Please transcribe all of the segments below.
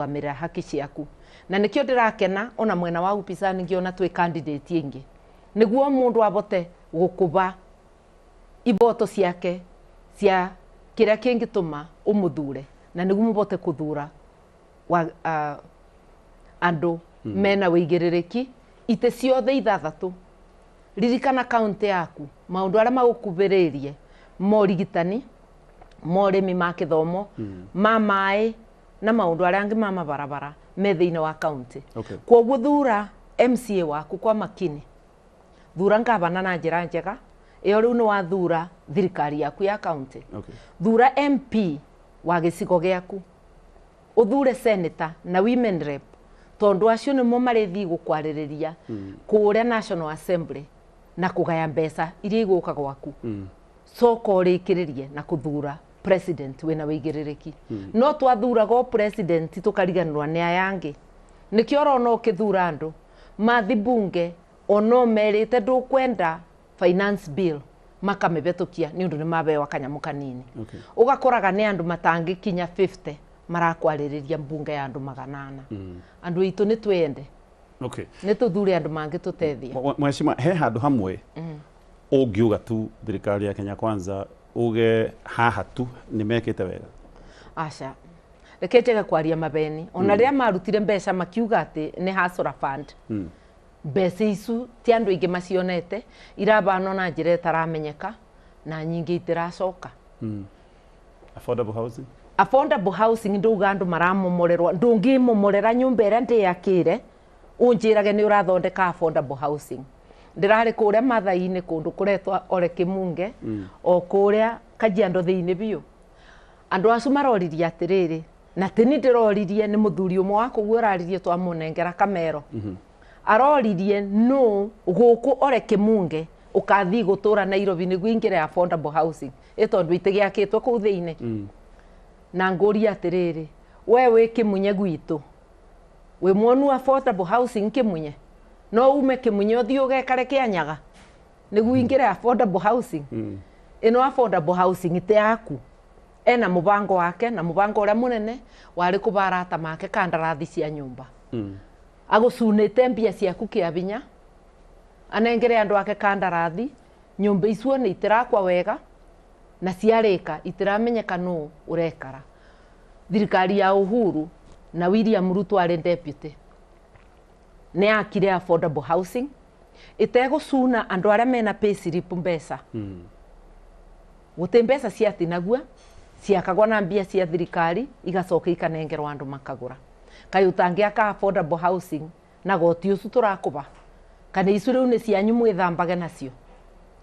Kũrũgamĩrĩra haki ciaku, na nĩkĩo ndĩrakena ona mwena wa upinzani ngĩona twĩ candidate ĩngĩ, nĩguo mũndũ abote gũkũba iboto ciake cia kĩrĩa kĩngĩtũma ũmũthure, na nĩguo mũbote kũthura wa andũ mena wĩigĩrĩrĩki itĩ ciothe ithathatũ. Ririkana kaunti yaku, maũndũ arĩa magũkubĩrĩrie, morigitani, morĩmi, ma kĩthomo, ma maĩ na maũndũ arĩa angĩ ma mabarabara me thĩinĩ wa kaunti. Kwoguo thura MCA waku kwa makini, thura ngavana na njĩra njega ĩyo. Rĩu nĩ wathura thirikari yaku ya kaunti. Thura MP wa gĩcigo gĩaku, ũthure senator na women rep, tondũ acio nĩmo marĩthiĩ gũkwarĩrĩria kũrĩa National Assembly na kũgaya mbeca iria igũka gwaku. Coka ũrĩkĩrĩrie na kũthura president wĩna wĩigĩrĩrĩki. No twathuraga o president, tũkariganĩrwo nĩ aya angĩ. Nĩkĩo ũrona ũkĩthura andũ mathi bunge, ono merĩte ndũkwenda finance bill, makamĩhetũkia nĩ ũndũ nĩ mabewa kanyamũ kanini. Ũgakoraga nĩ andũ matangĩkinya 50 marakwarĩrĩria mbunge ya andũ 400. Andũ aitũ, nĩ twende nĩ tũthure andũ mangĩtũteithia. Mheshimiwa, he handũ hamwe ũngiuga tu thirikari ya Kenya Kwanza, uge haha tu nĩ mekĩte wega? Aca, reke njege kwaria mabeni. Ona rĩrĩa marutire mbeca makiuga atĩ nĩ hustler fund, mbeca icu ti andũ aingĩ macionete, irabanwo na njĩra ĩtaramenyeka na nyingĩ itiracoka. Affordable housing? Affordable housing, ndauga andũ maramomorerwo. Ndũngĩmomorera nyũmba ĩrĩa ndĩakĩre ũnjĩrage nĩ ũrathondeka affordable housing. Ndĩrarĩ kũrĩa Mathai-inĩ, kũndũ kũretwa Ore Kĩmunge, o kũrĩa Kajiado thĩinĩ biũ. Andũ acio maroririe atĩrĩrĩ, na tini ndĩroririe, nĩ mũthuri ũmwe wa kũu ũraririe, twamũnengera kamero, aroririe nũ gũkũ Ore Kĩmunge ũkathiĩ gũtũra Nairobi nĩguo ingĩre affordable housing, ĩ tondũ itĩgĩakĩtwo kũu thĩinĩ. Na ngũria atĩrĩrĩ, we wĩ Kĩmunye gwitũ, wĩ mwonu affordable housing Kĩmunye? No ume Kĩmunye ũthiĩ ũgekare Kĩanyaga nĩguo ingĩre affordable housing? Ĩno affordable housing te yaku. Ena mũbango wake, na mũbango ũrĩa mũnene warĩ kũba arata make kandarathi cia nyũmba. Agũcunĩte mbia ciaku kĩa binya, anengere andũ ake kandarathi. Nyũmba icio nĩ itirakwa wega, na ciarĩka itiramenyeka nũ ũrekara. Thirikari ya Uhuru na William Ruto arĩ deputy nĩ yakire affordable housing ĩtegũcuna andũ arĩa mena payslip mbeca. Gũtĩ mbeca ciatinagua, ciakagwo na mbia cia thirikari, igacoka ikanengerwo andũ makagũra. Kaĩ ũtangĩaka affordable housing na goti ũcu tũrakũba? Kana icu rĩu nĩ cianyu mwĩthambage nacio?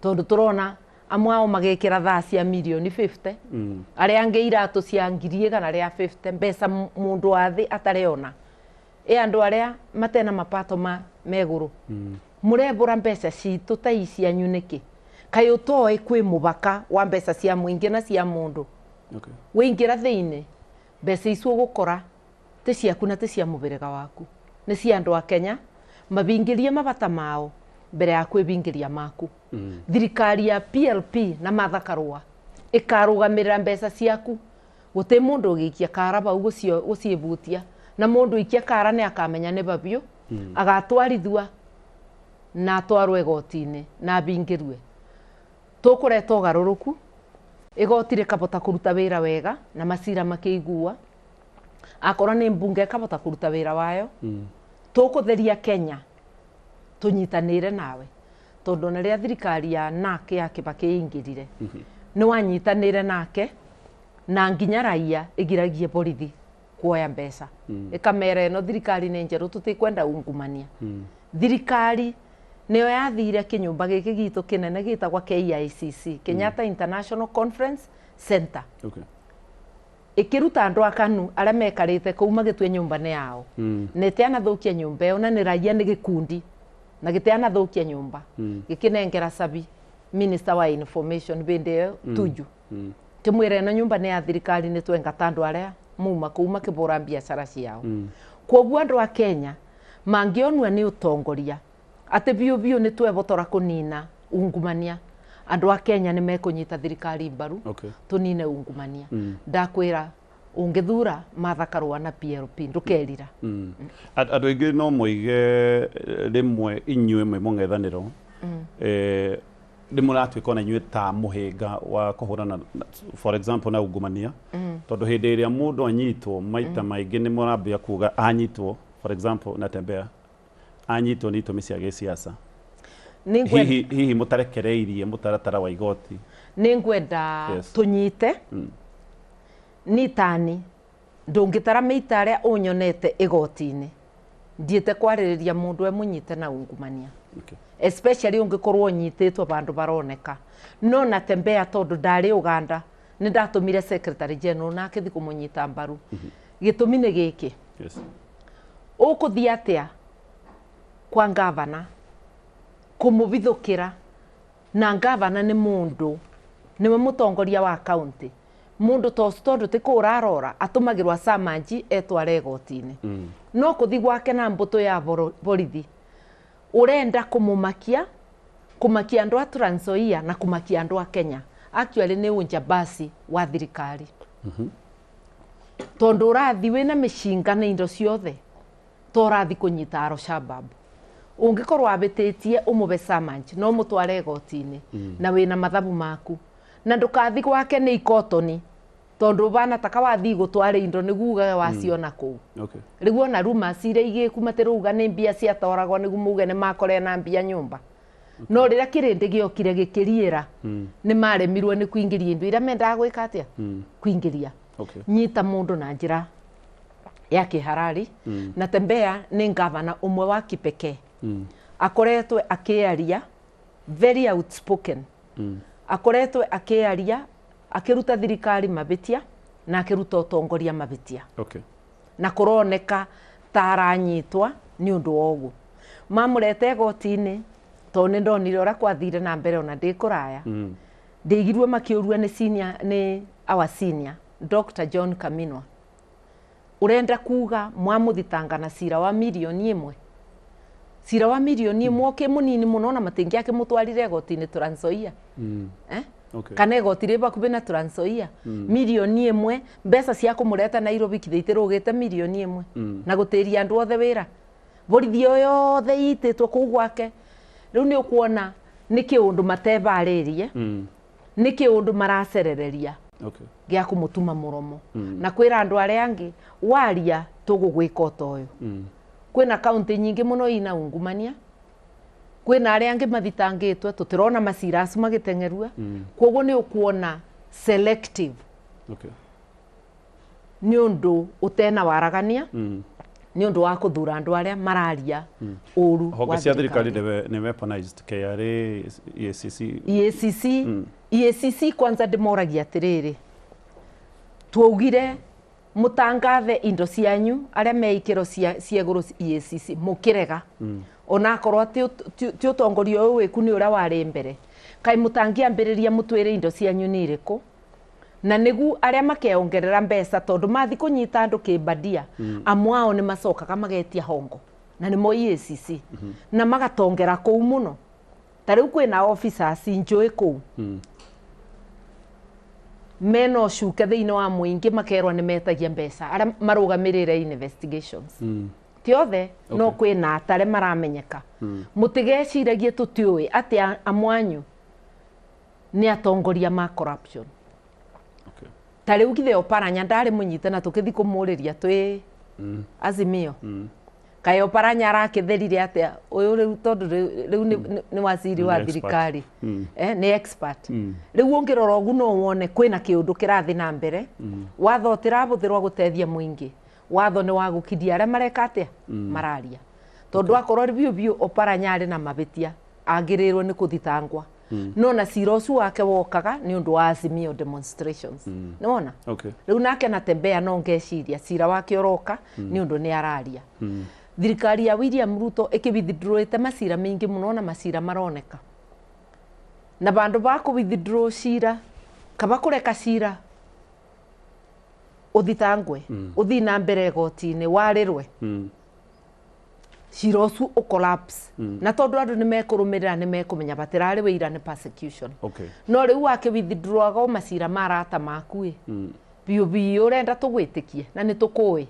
Tondũ tũrona amwe ao magĩkĩra thaa cia mirioni 50, arĩa angĩ iratũ cia 150,000, mbeca mũndũ wa thĩ atarĩona. Ĩ andũ arĩa matena mapato ma megũrũ, mũrebũra mbeca citũ ta i cianyu nĩkĩ? Kaĩ ũtoĩ kwĩ mũbaka wa mbeca cia mũingĩ na cia mũndũ? Wĩingĩra thĩinĩ, mbeca icio ũgũkora ti ciaku na ti cia mũbĩrĩga waku, nĩ cia andũ a Kenya mabingĩrie mabata mao mbere ya kwĩbingĩria maku. Thirikari ya PLP na Martha Karũa ĩkarũgamĩrĩra mbeca ciaku. Gũtĩ mũndũ ũgĩikia kara bau gũciĩbutia, na mũndũ ikia kara nĩ akamenya nĩ babiũ agatwarithua na atwarwo igoti-inĩ na abingĩrue. Tũkũreta ũgarũrũku, igoti rĩkabota kũruta wĩra wega na macira makĩigua. Akorwo nĩ mbunge, ĩkabota kũruta wĩra wayo. Tũkũtheria Kenya tũnyitanĩre nawe, tondũ ona rĩrĩa thirikari ya NARC ya Kibaki ĩingĩrire, nĩ wanyitanĩre nake, na nginya raia ĩgiragie borithi kuoya mbeca, ĩkamera ĩno thirikari nĩ njerũ, tũtikwenda ungumania. Thirikari nĩyo yathire kĩnyũmba gĩkĩ gitũ kĩnene gĩtagwa KICC, Kenyatta International Conference Center, ĩkĩruta andũ a KANU arĩa mekarĩte kũu, magĩtue nyũmba nĩ yao, na ĩtianathũkia nyũmba ĩyo, na nĩ raia, nĩ gĩkundi, na gĩtianathũkia nyũmba. Gĩkĩnengera cabi minister wa information hĩndĩ ĩyo, Tuju, kĩmwĩra ĩno nyũmba nĩ ya thirikari, nĩ twengata andũ arĩa mauma kũu makĩbũra biacara ciao. Kwoguo andũ a Kenya mangĩonua nĩ ũtongoria atĩ biũ biũ nĩ twebotora kũnina ungumania, andũ a Kenya nĩ mekũnyita thirikari mbaru. Tũnine ungumania. Ndakwĩra Ungithura Martha Karua na PLP ndukerira. Andũ aingĩ no moige rĩmwe inyuĩ mwĩ mũng'ethanĩro nĩ mũratuĩka ona inyuĩ ta mũhĩnga wa kũhũrana for example na ungumania, tondũ hĩndĩ ĩrĩa mũndũ anyitwo maita maingĩ nĩ mũrambia kuga anyitwo, for example Natembeya anyitwo nĩ itũmi cia gĩsiasa. Hihi mũtarekereirie mũtaratara wa igoti? Nĩ ngwenda tũnyite ni tani ndũngĩtara mĩita arĩa ũnyonete igoti-inĩ ndiĩte kwarĩrĩria mũndũ e mũnyite na ungumania. Especially ũngĩkorwo ũnyitĩtwo bandũ baroneka. No Natembeya tondũ ndarĩ Uganda nĩ ndatũmire secretary general nake thi kũmũnyita mbaru. Gĩtũmi nĩ gĩkĩ. Ũkũthiĩ atĩa kwa ngavana kũmũvithũkĩra, na ngavana nĩ mũndũ nĩwe mũtongoria wa county, mũndũ ta ũcio tondũ ti kũrarora atũmagĩrwo samanji etware igoti-inĩ. No kũthi gwake na mbũtũ ya borithi ũrenda kũmũmakia, kũmakia andũ a Trans Nzoia na kũmakia andũ a Kenya. Actually nĩ unjabasi wa thirikari. Tondũ ũrathi wĩna mĩcinga na indo ciothe to ũrathi kũnyita Al-Shabaab. Ũngĩkorwo wabĩtĩtie ũmũbe samanji no mũtware igoti-inĩ na wĩna mathabu maku, na ndũkathi gwake nĩ ikotoni tondũ bana taka wathi gũtwara indo nĩguo uge waciona kũu. Rĩu ona rumors iria igĩku matirauga nĩ mbia ciatwaragwo nĩguo muge nĩ makore na mbia nyũmba. No rĩrĩa kĩrĩndĩ gĩokire gĩkĩriĩra nĩ maremirwo nĩ kũingĩria indo iria mendaga gwĩka atĩa kũingĩria. Nyita mũndũ na njĩra ya kĩharari. Natembeya nĩ ngavana ũmwe wa kipekee. Akoretwe akĩaria very outspoken. Akoretwe akĩaria akĩruta thirikari mabĩtia na akĩruta ũtongoria mabĩtia. Na kũroneka ta aranyitwa nĩ ũndũ wa ũguo. Mamũrete igoti-inĩ tondũ nĩ ndonire ũrĩa kwathire na mbere ona ndĩ kũraya. Ndĩigirwe makĩũrua nĩ senior, nĩ our senior Dr. John Kaminwa. Ũrenda kuga mwamũthitanga na cira wa mirioni ĩmwe. Cira wa mirioni ĩmwe ũkĩ mũnini mũno na matingĩakĩmũtwarire igoti-inĩ Trans Nzoia. Kana igoti rĩ bakubĩ na Trans Nzoia. Mirioni ĩmwe mbeca cia kũmũreta Nairobi kithĩ itirũgĩte mirioni ĩmwe. Na gũtĩria andũ othe wĩra. Borithi o yothe itĩtwo kũu gwake. Rĩu nĩ ũkuona nĩ kĩũndũ matebarĩrie. Nĩ kĩũndũ maracerereria. Gĩa kũmũtuma mũromo. Na kwĩra andũ arĩa angĩ waria tũgũgwĩka ũta ũyũ. Kwĩna kaunti nyingĩ mũno ina ungumania. Kwĩna arĩa angĩ mathitangĩtwo tũtirona macira acu magĩteng'erua. Koguo nĩ ũkuona selective. Nĩ ũndũ ũtena waragania. Nĩ ũndũ wa kũthura andũ arĩa mararia ũru wa honge cia thirikari nĩ weaponized KRA, EACC. EACC. EACC kwanza ndĩmoragia atĩrĩrĩ, twaugire mũtangathe indo cianyu arĩa me ikĩro cia igũrũ EACC mũkĩrega. Onakorwo ti ũtongoria ũyũ wĩku nĩ ũrĩa warĩ mbere, kaĩ mũtangĩambĩrĩria mũtwĩre indo cianyu nĩ irĩkũ, na nĩgu arĩa makeongerera mbeca tondũ mathi kũnyita andũ kĩmbandia amwe ao nĩ macokaga magetia hongo na nĩmo EACC na magatongera kũu mũno. Ta rĩu kwĩna officers njũĩ kũu mena ũcuke thĩinĩ wa mũingĩ makerwo nĩ metagia mbeca arĩa marũgamĩrĩre investigations. Ti othe no kwĩna atare maramenyeka. Mũtigeciragie tũtiũĩ atĩ amwanyu nĩ atongoria ma corruption. Ta rĩu githĩ Oparanya ndarĩ mũnyite na tũkĩthi kũmũrĩria twĩ Azimio. Kaĩ Oparanya arakĩtherire atĩa ũyũ rĩu tondũ rĩu nĩ waziri wa thirikari. Nĩ expert. Rĩu ũngĩrora ũguo no wone kwĩna kĩũndũ kĩrathiĩ na mbere. Watho ũtirabũthĩrwo gũteithia mũingĩ. Watho nĩ wa gũkiria arĩa mareka atĩa mararia. Tondũ akorwo biũ biũ Oparanya arĩ na mabĩtia agĩrĩirwo nĩ kũthitangwa. No na cira ũcio wake wokaga nĩ ũndũ wa Azimio demonstrations. Nĩwona? Rĩu nake Natembeya no ngeciria cira wake ũroka nĩ ũndũ nĩ araria. Thirikari ya William Ruto ĩkĩ-withdrawĩte macira maingĩ mũno na macira maroneka. Na bandũ ba kũ-withdraw cira kaba kũreka cira ũthitangwe ũthiĩ na mbere igoti-inĩ warĩrwe cira ũcio ũ-collapse. Na tondũ andũ nĩ mekũrũmĩrĩra nĩ mekũmenya batirarĩ wĩira nĩ persecution. No rĩu wakĩ-withdrawaga o macira ma arata maku ĩ. Biũ biũ ũrenda tũgwĩtĩkie na nĩ tũkũĩ.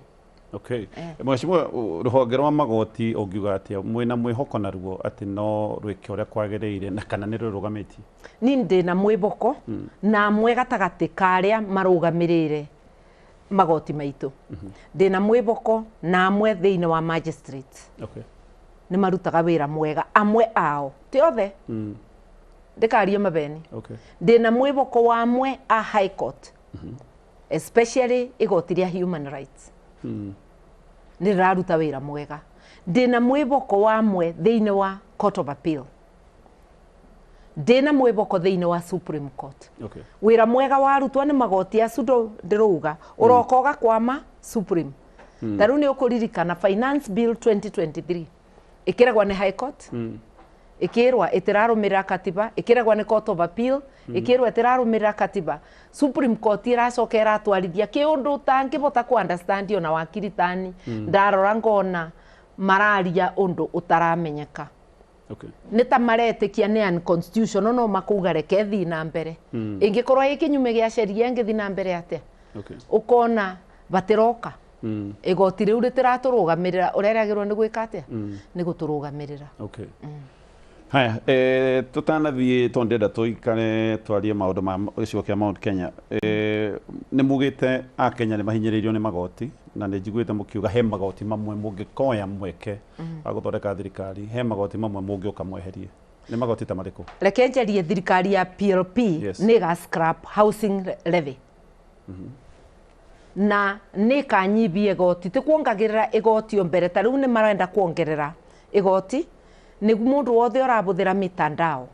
Okay. Mheshimiwa, rũhonge rwa magoti ũngiuga atĩa mwĩna mwĩhoko naruo atĩ no rwĩke ũrĩa kwagĩrĩire na kana nĩ rwĩrũgamĩtie? Ni ndĩna mwĩhoko na amwe gatagatĩ ka arĩa marũgamĩrĩire magoti maitũ. Ndĩna mwĩhoko na amwe thĩinĩ wa magistrate. Okay. Nĩ marutaga wĩra mwega amwe ao, ti othe. Ndĩkarie mabeni. Okay. Ndĩna mwĩhoko wa amwe a high court. Especially igoti rĩa human rights. Nĩ rĩraruta wĩra mwega. Ndĩna mwĩhoko wa amwe thĩinĩ wa court of appeal. Ndĩna mwĩhoko thĩinĩ wa Supreme Court. Okay. Wĩra mwega warutwo nĩ magoti acu ndĩrauga ũroka ũgakwama Supreme. Ta rĩu nĩ ũkũririkana Finance Bill 2023 ĩkĩregwo nĩ High Court, ĩkĩrwa ĩtĩrarũmĩrĩra katiba, ĩkĩregwo nĩ Court of Appeal, ĩkĩrwa ĩtĩrarũmĩrĩra katiba. Supreme Court ĩracoka ĩratwarithia kĩũndũ ũtangĩbota kũ understand ona wakiri tani. Ndarora ngona mararia ũndũ ũtaramenyeka. Okay. Nĩ ta maretĩkia nĩ unconstitutional no makuga reke thiĩ na mbere. Ĩngĩkorwo ĩ kĩnyume gĩa sheria ĩngĩthiĩ na mbere atĩa? Okay. Ũkona batĩroka. Igoti rĩu rĩtiratũrũgamĩrĩra ũrĩa rĩagĩrĩirwo nĩ gwĩka atĩa? Nĩ gũtũrũgamĩrĩra. Okay. Haya, tũtanathiĩ tondũ ndĩrenda tũikare twarie maũndũ ma gĩcigo kĩa Mount Kenya. Nĩ mugĩte Akenya nĩ mahinyĩrĩirio nĩ magoti na nĩ njiguĩte mũkiuga he magoti mamwe mũngĩkoya mweke wa gũthondeka thirikari, he magoti mamwe mũngĩũka mweherie. Nĩ magoti ta marĩkũ? Reke njarie thirikari ya PLP. Yes. Nĩ ĩga scrap housing levy. Na nĩ ĩkanyibia igoti, ti kuongagĩrĩra igoti o mbere ta rĩu nĩ marenda kuongerera igoti nĩguo mũndũ wothe ũrabũthĩra mitandao.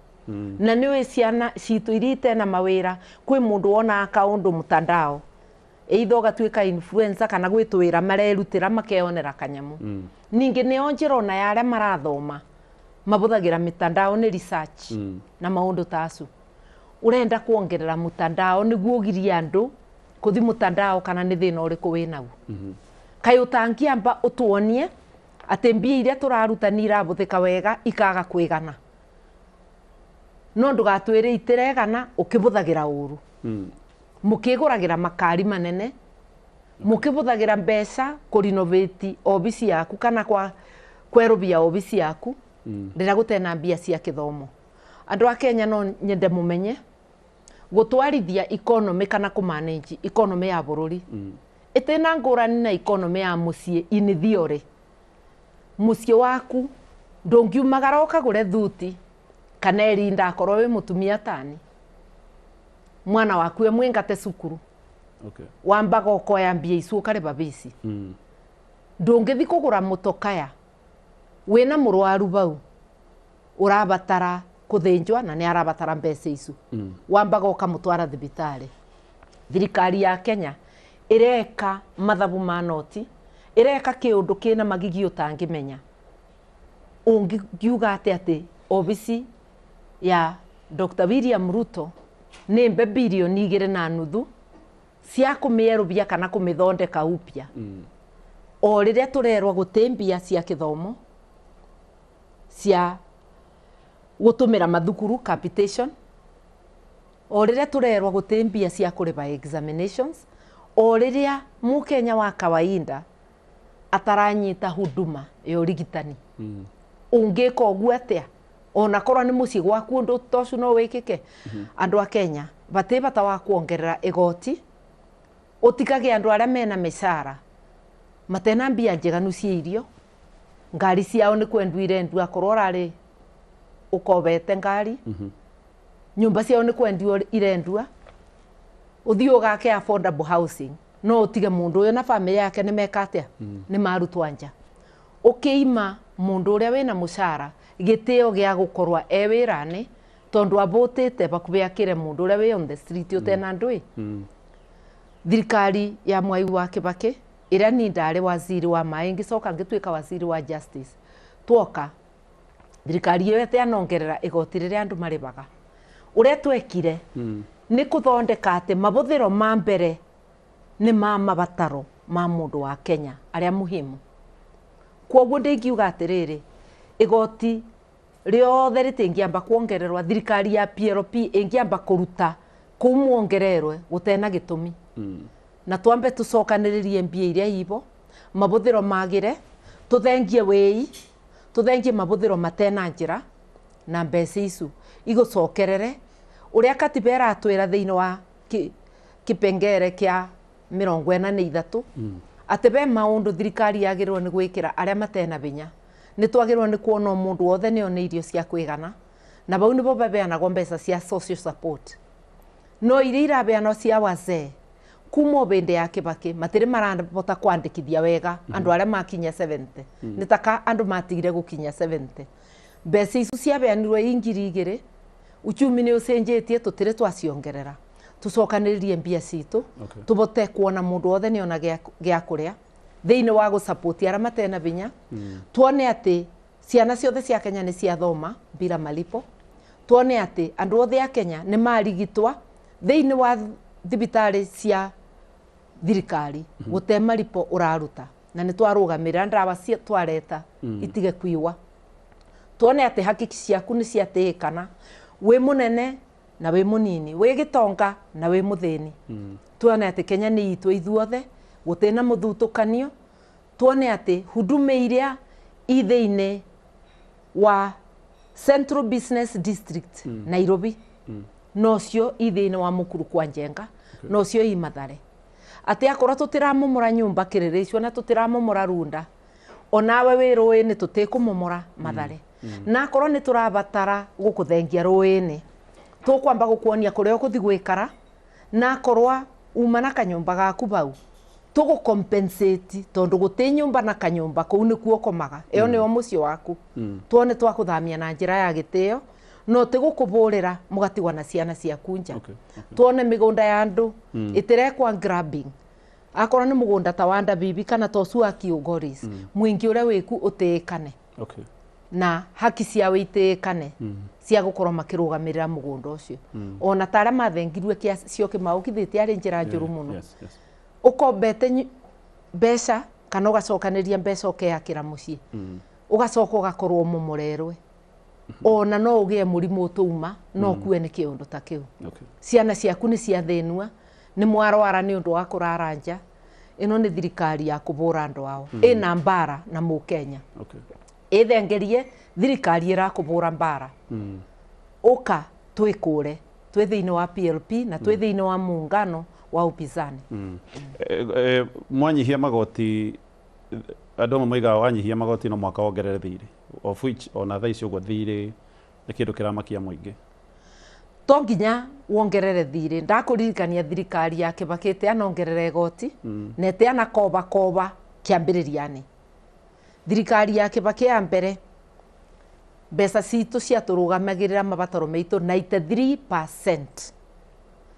Na nĩ ũĩ ciana citũ iria itena mawĩra, kwĩ mũndũ wonaga kaũndũ mtandao either ũgatuĩka influencer kana gwĩ twĩra marerutĩra makeyonera kanyamu. Ningĩ nĩo njĩra ona ya arĩa marathoma mabũthagĩra mitandao nĩ research na maũndũ ta acu. Ũrenda kuongerera mtandao nĩguo ũgirie andũ kũthi mtandao kana nĩ thĩna ũrĩkũ wĩnaguo? Kaĩ ũtangĩamba ũtuonie atĩ mbia iria tũraruta nĩ irabũthĩka wega ikaga kwĩgana, no ndũgatwĩre itiregana ũkĩbũthagĩra ũru. Mũkĩgũragĩra makari manene, mũkĩbũthagĩra mbeca kũrinovate obici yaku kana kwa kwerũbia obici yaku rĩrĩa gũtena mbia cia kĩthomo. Andũ a Kenya no nyende mũmenye gũtwarithia economy kana kũmanage economy ya bũrũri ĩtĩna ngũrani na economy ya mũciĩ in theory. Mũciĩ waku ndũngiumagara ũkagũre thuti kana ĩrinda akorwo wĩ mũtumia tani mwana waku e mwĩngate cukuru. Okay. Wambaga ũkoya mbia icu ũkarĩba bici. Ndũngĩthi kũgũra mũtokaya wĩna mũrwaru bau ũrabatara kũthĩnjwa na nĩ arabatara mbeca icu. Wambaga ũkamũtwara thibitarĩ. Thirikari ya Kenya ĩreka mathabu ma noti, ĩreka kĩũndũ kĩna magigi ũtangĩmenya. Ũngiuga atĩ atĩ obici ya Dr. William Ruto nĩ mbe bilioni 2.5 cia kũmĩerũbia kana kũmĩthondeka upya. O rĩrĩa tũrerwo gũtĩ mbia cia kĩthomo cia gũtũmĩra mathukuru capitation, o rĩrĩa tũrerwo gũtĩ mbia cia kũrĩba examinations, o rĩrĩa mũkenya wa kawaida ataranyita huduma ya ũrigitani. Ũngĩka ũguo atĩa ona korwo nĩ mũciĩ gwaku ũndũ ta ũcio no wĩkĩke? Andũ a Kenya batĩ bata wa kuongerera igoti ũtigage andũ arĩa mena mĩcara matena mbia njeganu cia irio, ngari ciao nĩ kwendwo irendwo akorwo ũrarĩ ũkobete ngari, nyũmba ciao nĩ kwendio irendwa, ũthiĩ ũgake affordable housing no ũtige mũndũ ũyũ na famĩlĩ yake nĩ meka atĩa? Nĩ marutwo nja. Ũkĩima mũndũ ũrĩa wĩna mũcara gĩtĩo gĩa gũkorwo e wĩra-inĩ tondũ abũtĩte bakuhĩ akĩre mũndũ ũrĩa wĩ on the street ũtena ndũĩ. Thirikari ya Mwai wa Kibaki ĩrĩa ni ndarĩ waziri wa maĩ ngĩcoka ngĩtuĩka waziri wa justice, twoka thirikari ĩyo ĩtanongerera igoti rĩrĩa andũ marĩbaga. Ũrĩa twekire nĩ kũthondeka atĩ mabũthĩro ma mbere nĩ ma mabataro ma mũndũ wa Kenya arĩa muhimu. Kwoguo ndingiuga atĩrĩrĩ, igoti rĩothe rĩtingĩamba kuongererwa, thirikari ya PLP ĩngĩamba kũruta kũu muongererwe gũtena gĩtũmi. Na twambe tucokanĩrĩrie mbia iria ibo mabuthiro magire tuthengie wĩi tuthengie mabuthiro matena njĩra na mbeca icu igũcokerere ũrĩa katiba ĩratwĩra thĩinĩ wa kipengere kĩa 43 atĩ be maũndũ thirikari yagĩrĩirwo nĩ gwĩkĩra arĩa matena binya nĩ twagĩrĩirwo nĩ kuona o mũndũ wothe nĩ one irio cia kwĩgana na bau nĩbo babeanagwo mbeca cia social support no iria irabeanwo cia wazee kuma o bĩndĩ ya Kibaki matirĩ marabota kwandĩkithia wega andũ arĩa makinya 70 nĩ taka andũ matigire gũkinya 70 mbeca icu ciabeanirwo i 2000 uchumi nĩ ũcenjetie tũtirĩ twaciongerera tucokanĩrĩrie mbia citũ tubote kuona mũndũ wothe nĩ ona gĩa kũrĩa thĩinĩ wa gũsapoti arĩa matena binya tuone atĩ ciana ciothe cia Kenya nĩ ciathoma bila malipo tuone atĩ andũ othe a Kenya nĩ marigitwa thĩinĩ wa thibitarĩ cia thirikari gũte maripo ũraruta na nĩ twarũgamĩrĩra ndawa cia twareta itige kuiwa tuone atĩ haki ciaku nĩ ciatĩĩkana wĩ mũnene na wĩ mũnini wĩ gĩtonga na wĩ mũthĩni tuone atĩ Kenya nĩ itũ ithuothe gũtĩ na mũthutũkanio tuone atĩ huduma iria i thĩinĩ wa Central Business District Nairobi nocio i thĩinĩ wa Mukuru kwa Njenga nocio i Mathare atĩ akorwo tũtiramomora nyũmba Kĩrĩrĩcua na tũtiramomora Runda onawe wĩ rũĩ-inĩ tũtikũmomora Mathare na akorwo nĩ tũrabatara gũkũthengia rũĩ-inĩ tũkwamba gũkuonia kũrĩa ũgũthiĩ gwĩkara na akorwo uma na kanyũmba gaku bau tũgũ compensate tondũ gũtĩ nyũmba na kanyũmba kũu nĩkuo ũkomaga ĩyo nĩyo mũciĩ waku tuone twakũthamia na njĩra ya gĩtĩo no ti gũkũbũrĩra mũgatigwa na ciana ciaku nja tuone mĩgũnda ya andũ ĩtĩrekwa grabbing akorwo nĩ mũgũnda ta wa Ndabibi kana ta ũcio wa Kilgoris mũingĩ ũrĩa wĩku ũtĩĩkane na haki ciao itĩĩkane cia gũkorwo makĩrũgamĩrĩra mũgũnda ũcio ona ta arĩa mathengirwe kĩa Syokimau kithĩte arĩ njĩra njũru mũno ũkombete mbeca kana ũgacokanĩria mbeca ũkeyakĩra mũciĩ ũgacoka ũgakorwo ũmomorerwe ona no ũgĩe mũrimũ ũtũuma no ũkue nĩ kĩũndũ ta kĩu ciana ciaku nĩ ciathĩnua nĩ mwarwara nĩ ũndũ wa kũrara nja ĩno nĩ thirikari ya kũbũra andũ ao ĩna mbara na mũkenya ĩthengerie thirikari ĩrakũbũra mbara ũka twĩkũre twĩ thĩinĩ wa PLP na twĩ thĩinĩ wa muungano wa upinzani mwanyihia magoti andũ amwe moigaga wanyihia magoti no mwaka wongerere thirĩ of which ona thaa ici ũguo thirĩ nĩ kĩndũ kĩramakia mũingĩ to nginya wongerere thirĩ ndakũririkania thirikari ya Kibaki ĩteanongerera igoti na ĩteana koba koba kĩambĩrĩria-inĩ thirikari ya Kibaki ya mbere mbeca citũ ciatũrũgamagĩrĩra mabataro maitũ 93%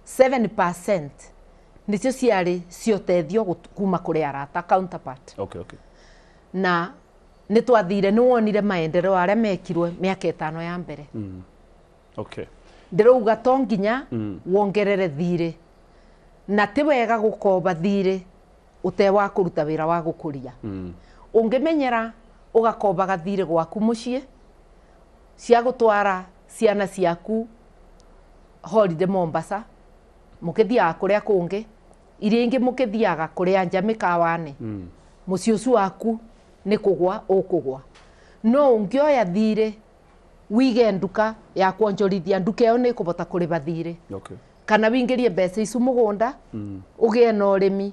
7% nĩcio ciarĩ ciotethio kuma kũrĩ arata counterpart na nĩ twathire nĩ wonire maendeleo arĩa mekirwe mĩaka 5 ya mbere ndĩrauga to nginya wongerere thirĩ na ti wega gũkomba thirĩ ũte wa kũruta wĩra wa gũkũria ũngĩmenyera ũgakombaga thirĩ gwaku mũciĩ cia gũtwara ciana ciaku holiday Mombasa mũkĩthiaga kũrĩa kũngĩ iria ingĩ mũkĩthiaga kũrĩa nja mĩkawa-inĩ mũciĩ ũcio waku nĩ kũgwa ũkũgwa no ũngĩoya thirĩ wige nduka ya kuonjorithia nduka ĩyo nĩ ĩkũbota kũrĩba thirĩ kana wingĩrie mbeca icu mũgũnda ũgĩe na ũrĩmi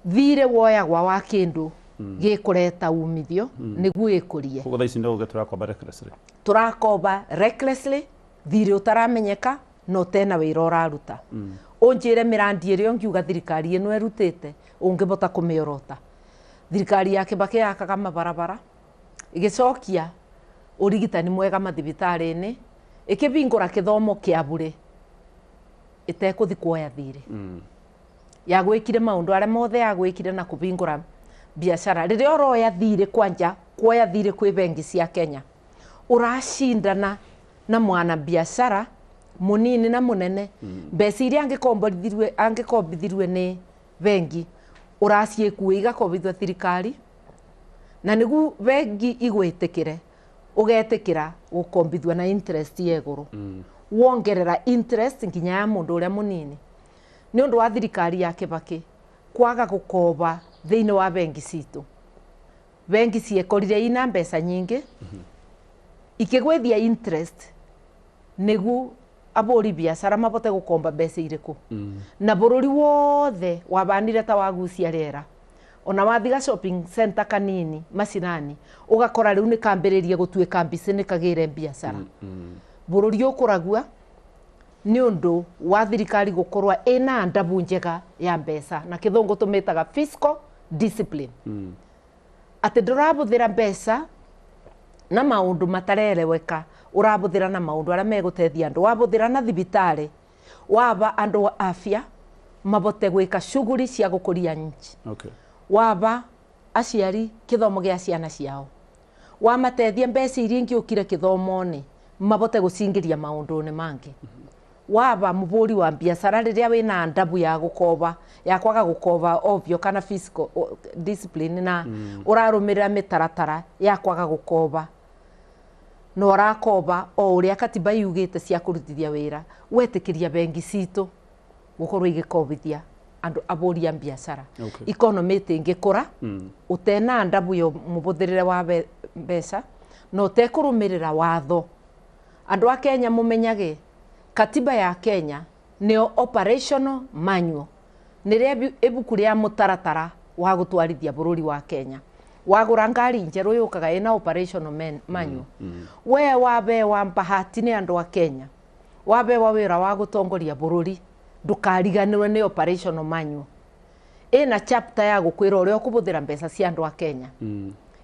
thirĩ woyagwa wa kĩndũ gĩkũreta umithio nĩguo ĩkũrie koguo thaa ici no uge tũrakomba recklessly tũrakomba recklessly thirĩ ũtaramenyeka na ũtena wĩra ũraruta ũnjĩre mĩrandi ĩrĩa ũngiuga thirikari ĩno ĩrutĩte ũngĩbota kũmĩorota thirikari ya Kibaki yakaga mabarabara ĩgĩcokia ũrigitani mwega mathibitarĩ-inĩ ĩkĩbingũra kĩthomo kĩa bure ĩtekũthi kuoya thirĩ yagwĩkire maũndũ arĩa mothe yagwĩkire na kũbingũra biacara rĩrĩa ũroya thirĩ kwanja kuoya thirĩ kwĩ bengi cia Kenya ũracindana na mwana biacara mũnini na mũnene mbeca iria angĩkombithirwe nĩ bengi ũraciĩkua igakombithio thirikari na nĩguo bengi igwĩtĩkĩre ũgetĩkĩra gũkombithio na interest ya igũrũ wongerera interest nginya ya mũndũ ũrĩa mũnini nĩ ũndũ wa thirikari ya Kibaki Kwaga gukoba thiini wa bengi citu. Bengi ciekorire ina mbeca nyingi ikigwithia interest nigu abori biacara mabote gukomba mbeca iriku. Na bururi wothe wabanire ta wagucia rera. Ona wathiga shopping center kanini macinani ugakora riu ni kambiririe gutuika mbici ni kagire biacara. Bururi ukuragua ni undu wa thirikari gukorwa ina ndabu njega ya mbeca na kithungu tumitaga fiscal discipline. Ati ndurabuthira mbeca na maundu matarereweka, urabuthira na maundu aria megutethia andu, wabuthira na thibitari waba andu afya mabote gwika shughuli cia gukuria nchi. Okay. Waba aciari kithomo gia ciana ciao, wamatethia mbeca iria ingiukire kithomo-ini mabote gucingiria maundu-ini mangi. Waba muburi wa biacara riria wina ndabu ya gukoba ya kwaga gukoba ovyo kana fiscal discipline na urarumirira mitaratara ya kwaga gukoba no urakoba o uria katiba yugite cia kurutithia wira, wetikiria bengi citu gukorwo igikobithia andu aburi a biacara. Okay. Economy tingikura utena ndabu yo mubuthirire wa mbeca no tekurumirira watho. Andu a Kenya mumenyage katiba ya Kenya nio operational manual, niria ibuku ria mutaratara wa gutwarithia bururi wa Kenya. Wagura ngari njeru yukaga ina operational manual. We wabewa bahati ni andu a Kenya, wabewa wira wa gutongoria bururi, ndukariganirwe ni operational manual. Ina chapter ya gukwira uria ukubuthira mbeca cia andu a Kenya.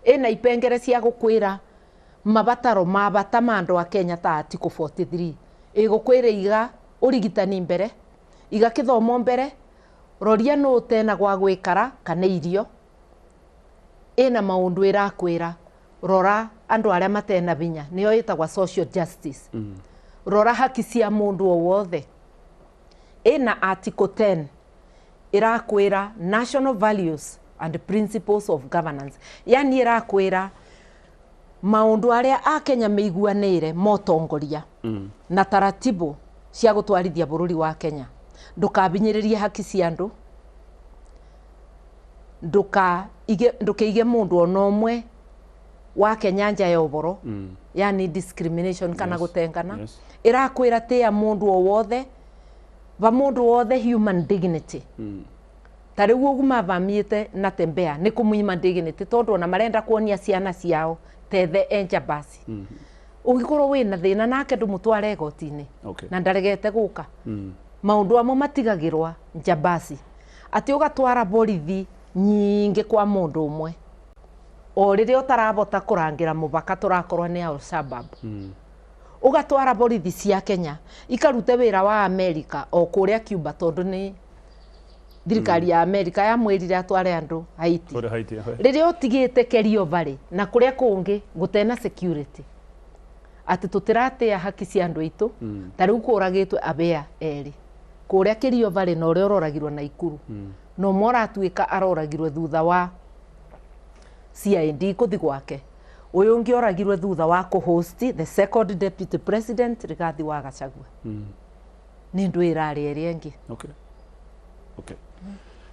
Ina ipengere cia gukwira mabataro ma bata ma andu a Kenya ta article 43 igukwira iga urigitani mbere, iga kithomo mbere, roria no utena gwa gwikara kana irio. Ina maundu irakwira rora andu aria matena binya, niyo itagwa social justice. Rora haki cia mundu o wothe. Ina article 10 irakwira national values and principles of governance, yani irakwira maundu aria a Kenya meiguanire motongoria na taratibu cia gutwarithia bururi wa Kenya. Ndukabinyiririe haki cia andu, ndukeige mundu ona umwe wa Kenya nja ya uboro, yani discrimination kana gutengana. Irakwira tia mundu o wothe, va mundu wothe human dignity. Ta riu ugu mavamiite na tembea ni kumuima dignity tondu ona marenda kuonia ciana ciao tethe enja basi. Ungikorwo wina thina nake ndumutware igoti-ini. Okay. Na ndaregete guka. Maundu amwe matigagirwa njabasi ati ugatwara borithi nyingi kwa mundu umwe o riria utarabota kurangira mubaka turakorwo ni Al-Shabaab. Ugatwara borithi cia Kenya ikarute wira wa America o kuria Cuba tondu ni thirikari ya America yamwirire atware andu Haiti. Riria utigite Kerio Valley na kuria kungi gutena security ati tutiratia haki cia andu aitu. Ta riu kuragitwe abea eri kuria Kerio Valley na uria uroragirwo na Ikuru. No moratuika aroragirwe thutha wa CID kuthi gwake. Uyu ungi oragirwe thutha wa ku-host the second deputy president Rigathi wa Gachagua. Ni ndu irari eri engi. Okay. Okay.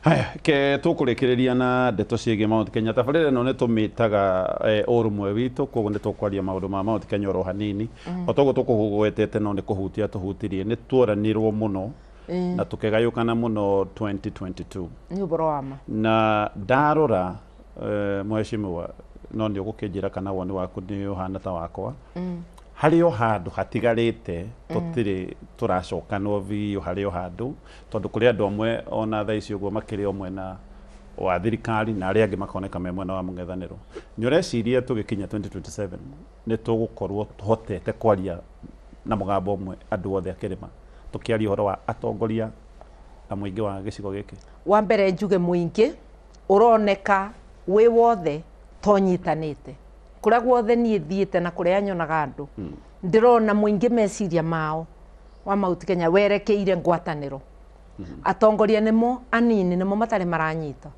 Haya, ke tukurikireria na ndeto ciĩgiĩ Mount Kenya. Tabarĩra ĩno nĩ tũmĩtaga ũrũmwe witũ, koguo nĩ tũkwaria maũndũ ma Mount Kenya oro hanini. O toguo tũkũgwetete no nĩ kũhutia tũhutirie, nĩ tuoranirwo mũno na tũkĩgayũkana mũno 2022. Nĩ ũhoro wa ma. Na ndarora mheshimiwa, no nĩ ũgũkĩnjĩra kana woni waku nĩ ũhana ta wakwa. Harĩ o handũ hatigarĩte tũtirĩ tũracokanwo biũ, harĩ o handũ tondũ kũrĩ andũ amwe ona thaa ici ũguo makĩrĩ o mwena wa thirikari na arĩa angĩ makoneka me mwena wa mũng'ethanĩro. Nĩ ũreciria tũgĩkinya 2027 nĩ tũgũkorwo tũhotete kwaria na mũgambo ũmwe andũ othe a kĩrĩma, tũkĩaria ũhoro wa atongoria na mũingĩ wa gĩcigo gĩkĩ? Wa mbere njuge mũingĩ ũroneka wĩ wothe tonyitanĩte. Kuria guothe niĩ thiĩte na kuria nyonaga andũ ndĩrona mũingĩ meciria mao wa Mount Kenya werekeire ngwatanĩro. Atongoria nĩmo anini nĩmo matarĩ maranyita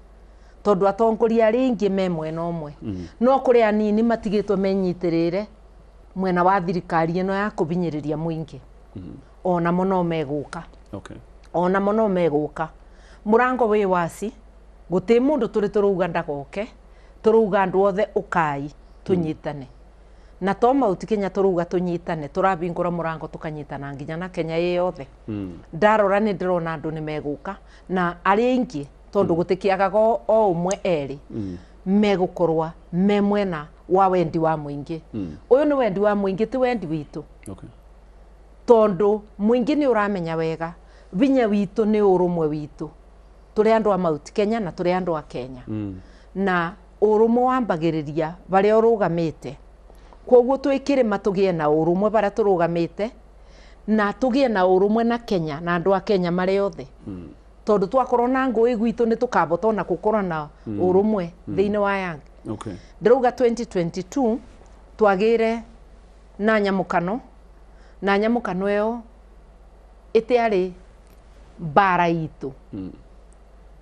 tondu atongoria arĩa aingĩ me mwena ũmwe, no kũrĩ anini matigĩtwo menyitĩrĩre mwena wa thirikari ĩno ya kũbinyĩrĩria mũingĩ. Onamo no megũka. Okay. Onamo no megũka. Mũrango wĩ waci Guti mundu turi turuga ndagoke, turuga andu othe ukai tunyitane. Na to Mount Kenya turuga tunyitane, turabingura murango tukanyitana nginya na Kenya ĩ yothe. Ndarora nĩ ndĩrona andũ nĩ megũka na arĩa aingĩ tondu gutikiagaga o ũmwe erĩ megũkorwa me mwena wa wendi wa mũingĩ. Ũyũ nĩ wendi wa mũingĩ, ti wendi witũ. Tondu mũingĩ nĩ ũramenya wega vinya witũ nĩ ũrũmwe witũ. Tũrĩ andũ a Mount Kenya na tũrĩ andũ a Kenya. Na ũrũmwe wambagĩrĩria barĩa ũrũgamĩte. Koguo twĩ kĩrĩma tũgĩe na ũrũmwe barĩa tũrũgamĩte na tũgĩe na ũrũmwe na Kenya na andũ a Kenya marĩ othe. Tondu twakorwo na ngũĩ gwitũ nĩ tũkabota ona gũkorwo na ũrũmwe thĩinĩ wa Yang. Ndĩrauga 2022 twagĩire na nyamũkano, na nyamũkano ĩyo ĩtiarĩ mbara itũ.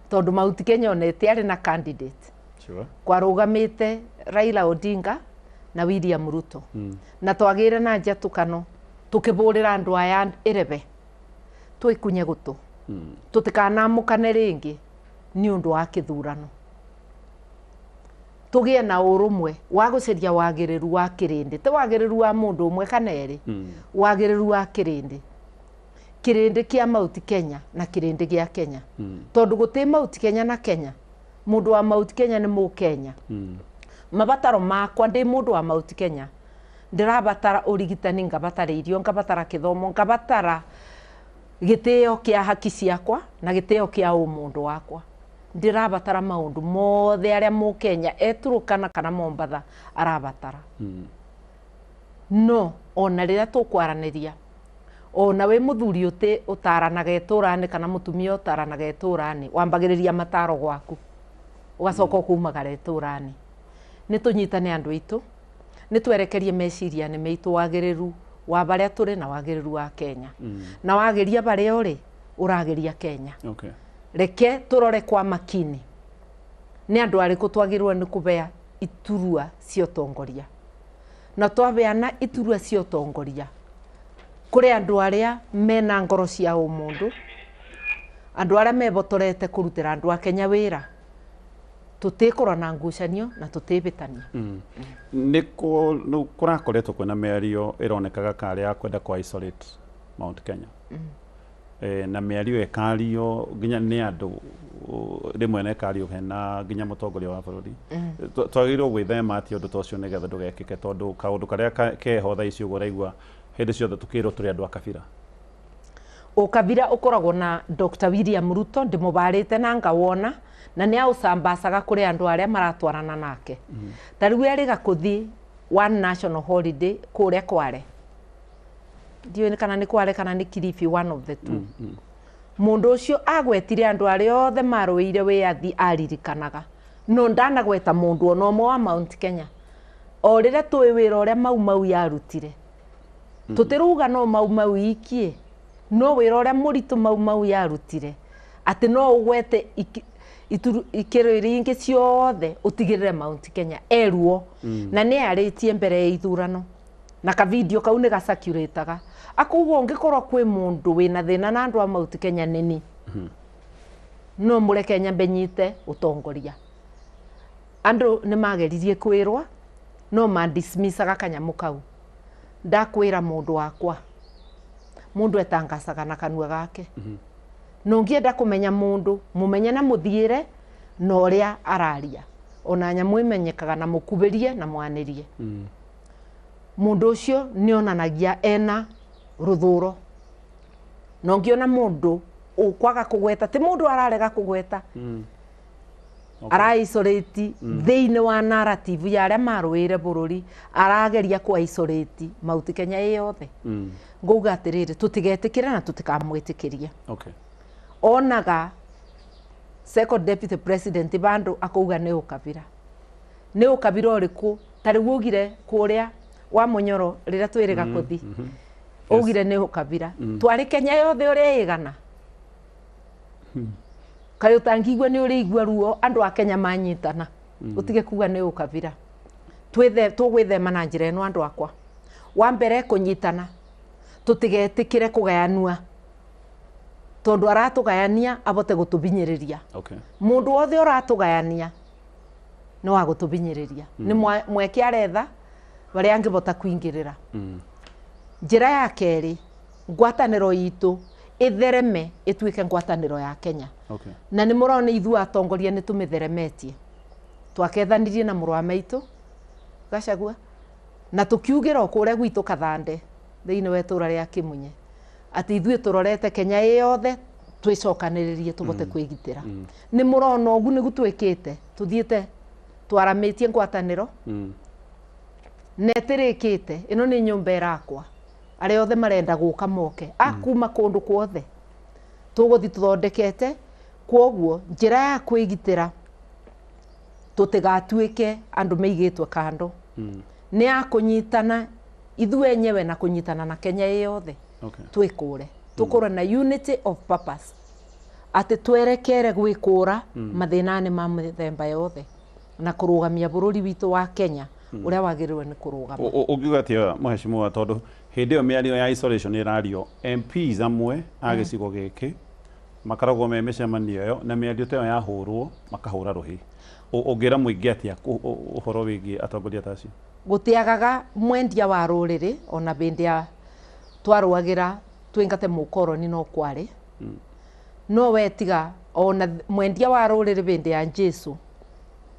Tondu Mount Kenya ona ĩtiarĩ na candidate. Kwarũgamĩte Raila Odinga na William Ruto. Na twagĩire na njatũkano tũkĩbũrĩra andũ aya ĩrebe twĩkunye gũtũ. Tũtikanamũkane rĩngĩ nĩ ũndũ wa kĩthurano. Tũgĩe na ũrũmwe wa gũcaria wagĩrĩru wa kĩrĩndĩ, ti wagĩrĩru wa mũndũ ũmwe kana erĩ, wagĩrĩru wa kĩrĩndĩ. Kĩrĩndĩ kĩa Mount Kenya na kĩrĩndĩ gĩa Kenya. Tondũ gũtĩ Mount Kenya na Kenya, mũndũ wa Mount Kenya nĩ mũkenya. Mabataro makwa ndĩ mũndũ wa Mount Kenya, ndĩrabatara ũrigitani, ngabatara irio, ngabatara kĩthomo, ngabatara gĩtĩo kĩa haki ciakwa na gĩtĩo kĩa ũmũndũ wakwa. Ndĩrabatara maũndũ mothe arĩa mũkenya eturukana kana Mombatha arabatara. No ona rĩrĩa tũkwaranĩria, ona wĩ mũthuri ũtĩ ũtaranaga itũra-inĩ kana mũtumia ũtaranaga itũra-inĩ, wambagĩrĩria mataro gwaku ũgacoka ũkumagara itũra-inĩ. Nĩ tũnyitane andũ aitũ, nĩ twerekerie meciria-inĩ maitũ wagĩrĩru wa barĩa tũrĩ na wagĩrĩru wa Kenya. Na wagĩria barĩa ũrĩ, ũragĩria Kenya. Reke tũrore kwa makini nĩ andũ arĩkũ twagĩrĩirwo nĩ kũbea iturua cia ũtongoria. Na twabeana iturua cia ũtongoria kũrĩ andũ arĩa mena ngoro cia ũmũndũ, andũ arĩa mebotorete kũrutĩra andũ a Kenya wĩra, tũtikorwo na ngucanio na tũtibĩtania. Nĩ kũrakoretwo kwĩna mĩario ĩronekaga karĩ ya kwenda kwa isolate Mount Kenya. Na mĩario ĩkario nginya nĩ andũ rĩmwe na ĩkario hena nginya mũtongoria wa bũrũri. Twagĩrĩirwo gwĩthema atĩ ũndũ ta ũcio nĩgetha ndũgekĩke, tondũ kaũndũ karĩa keho thaa ici ũguo ũraigua hĩndĩ ciothe tũkĩrwo tũrĩ andũ a kabira. Ũkabira ũkoragwo na Dr. William Ruto, ndĩmũbarĩte na ngawona, na nĩ aũcambacaga kũrĩ andũ arĩa maratwarana nake. Ta rĩu erĩga kũthi one national holiday kũrĩa Kware. Ndiũĩ kana nĩ Kware kana nĩ Kilifi, one of the two. Mũndũ ũcio agwetire andũ arĩa othe marũĩire wĩyathi aririkanaga, no ndanagweta mũndũ ona ũmwe wa Mount Kenya. O rĩrĩa tũĩ wĩra ũrĩa Mau Mau yarutire, tũtiruga no Mau Mau ikie, no wĩra ũrĩa mũritũ Mau Mau yarutire atĩ no ũgwete ikĩro iria ingĩ ciothe ũtigĩrĩre Mount Kenya eruo. Na nĩ arĩtie mbere ya ithurano, na ka video kau nĩ gacirculataga akauga ũngĩkorwo kwĩ mũndũ wĩna thĩna na andũ a Mount Kenya nĩni, no mũreke nyambe nyite ũtongoria. Andũ nĩ mageririe kwĩrwa no mandismissaga kanyamũ kau. Ndakwĩra mũndũ wakwa, mũndũ etangacaga na kanua gake. No ũngĩenda kũmenya mũndũ, mũmenye na mũthiĩre na ũrĩa araria. Ona nyamũ ĩmenyekaga na mũkubĩrie na mwanĩrie. Mũndũ ũcio nĩ onanagia ena rũthũro. Na ũngĩona mũndũ ũkwaga kũgweta, ti mũndũ ararega kũgweta, ara-isolate thĩinĩ wa narrative ya arĩa marũĩre bũrũri, arageria kũ isolate Mount Kenya ĩ yothe. Ngauga atĩrĩrĩ, tũtigetĩkĩre na tũtikamwĩtĩkĩrie. Onaga second deputy president bandũ akauga nĩ ũkabira. Nĩ ũkabira ũrĩkũ? Ta rĩu augire kũrĩa wa Mũnyoro rĩrĩa twĩrĩga kũthi. Augire nĩ ũkabira. Twarĩ Kenya yothe ũrĩa ĩgana. Kaĩ ũtangĩigua nĩ ũrĩigua ruo andũ a Kenya manyitana. Ũtige kuga nĩ ũkabira. Tũgwĩthema na njĩra ĩno andũ akwa. Wa mbere kũnyitana. Tũtigetĩkĩre kũgayanua. Tondu aratugayania abote gutubinyiriria. Okay. Mundu wothe uratugayania no wa gutubinyiriria. Ni mweke aretha baria angibota kuingirira. Njira ya keri ngwataniro itu ithereme ituike ngwataniro ya Kenya. Okay. Na ni murona ithuĩ atongoria ni tumitheremetie. Twakethanirie na mũrũ wa maitũ Gachagua na tukiugĩra o kũrĩa gwitũ Kathande thĩinĩ wa itũra rĩa Kĩmunye atĩ ithuĩ tũrorete Kenya ĩ yothe twĩcokanĩrĩrie tũbote kwĩgitĩra. Nĩ mũrona ũguo nĩguo twĩkĩte, tũthiĩte twaramĩtie ngwatanĩro na ĩtĩrĩkĩte. Ĩno nĩ nyũmba ĩrakwa, arĩa othe marenda gũka moke akuma kũndũ kuothe tũgũthiĩ tũthondekete. Kwoguo njĩra ya kwĩgitĩra tũtigatuĩke andũ meigĩtwo kando nĩ ya kũnyitana ithuĩ enyewe na kũnyitana na Kenya ĩ yothe. Okay. Twĩkũre tũkorwo na unity of purpose atĩ twerekere gwĩkũra mathĩna-inĩ ma mĩthemba yothe na kũrũgamia bũrũri witũ wa Kenya ũrĩa wagĩrĩirwo nĩ kũrũgama. Ũngiuga atĩa mheshimiwa, tondũ hĩndĩ ĩyo mĩario ya isolation ĩrario, MPs amwe a gĩcigo gĩkĩ makaragwo me mĩcemanio ĩyo na mĩario ta ĩyo yahũrwo makahũra rũhĩ. Ũngĩra mũingĩ atĩa ũhoro wĩgiĩ atongoria ta acio? Gũtiagaga mwendia wa rũrĩrĩ ona hĩndĩ ya twarũagĩra twĩngate mũkoroni no kwarĩ. No we tiga ona mwendia wa rũrĩrĩ hĩndĩ ya Jesu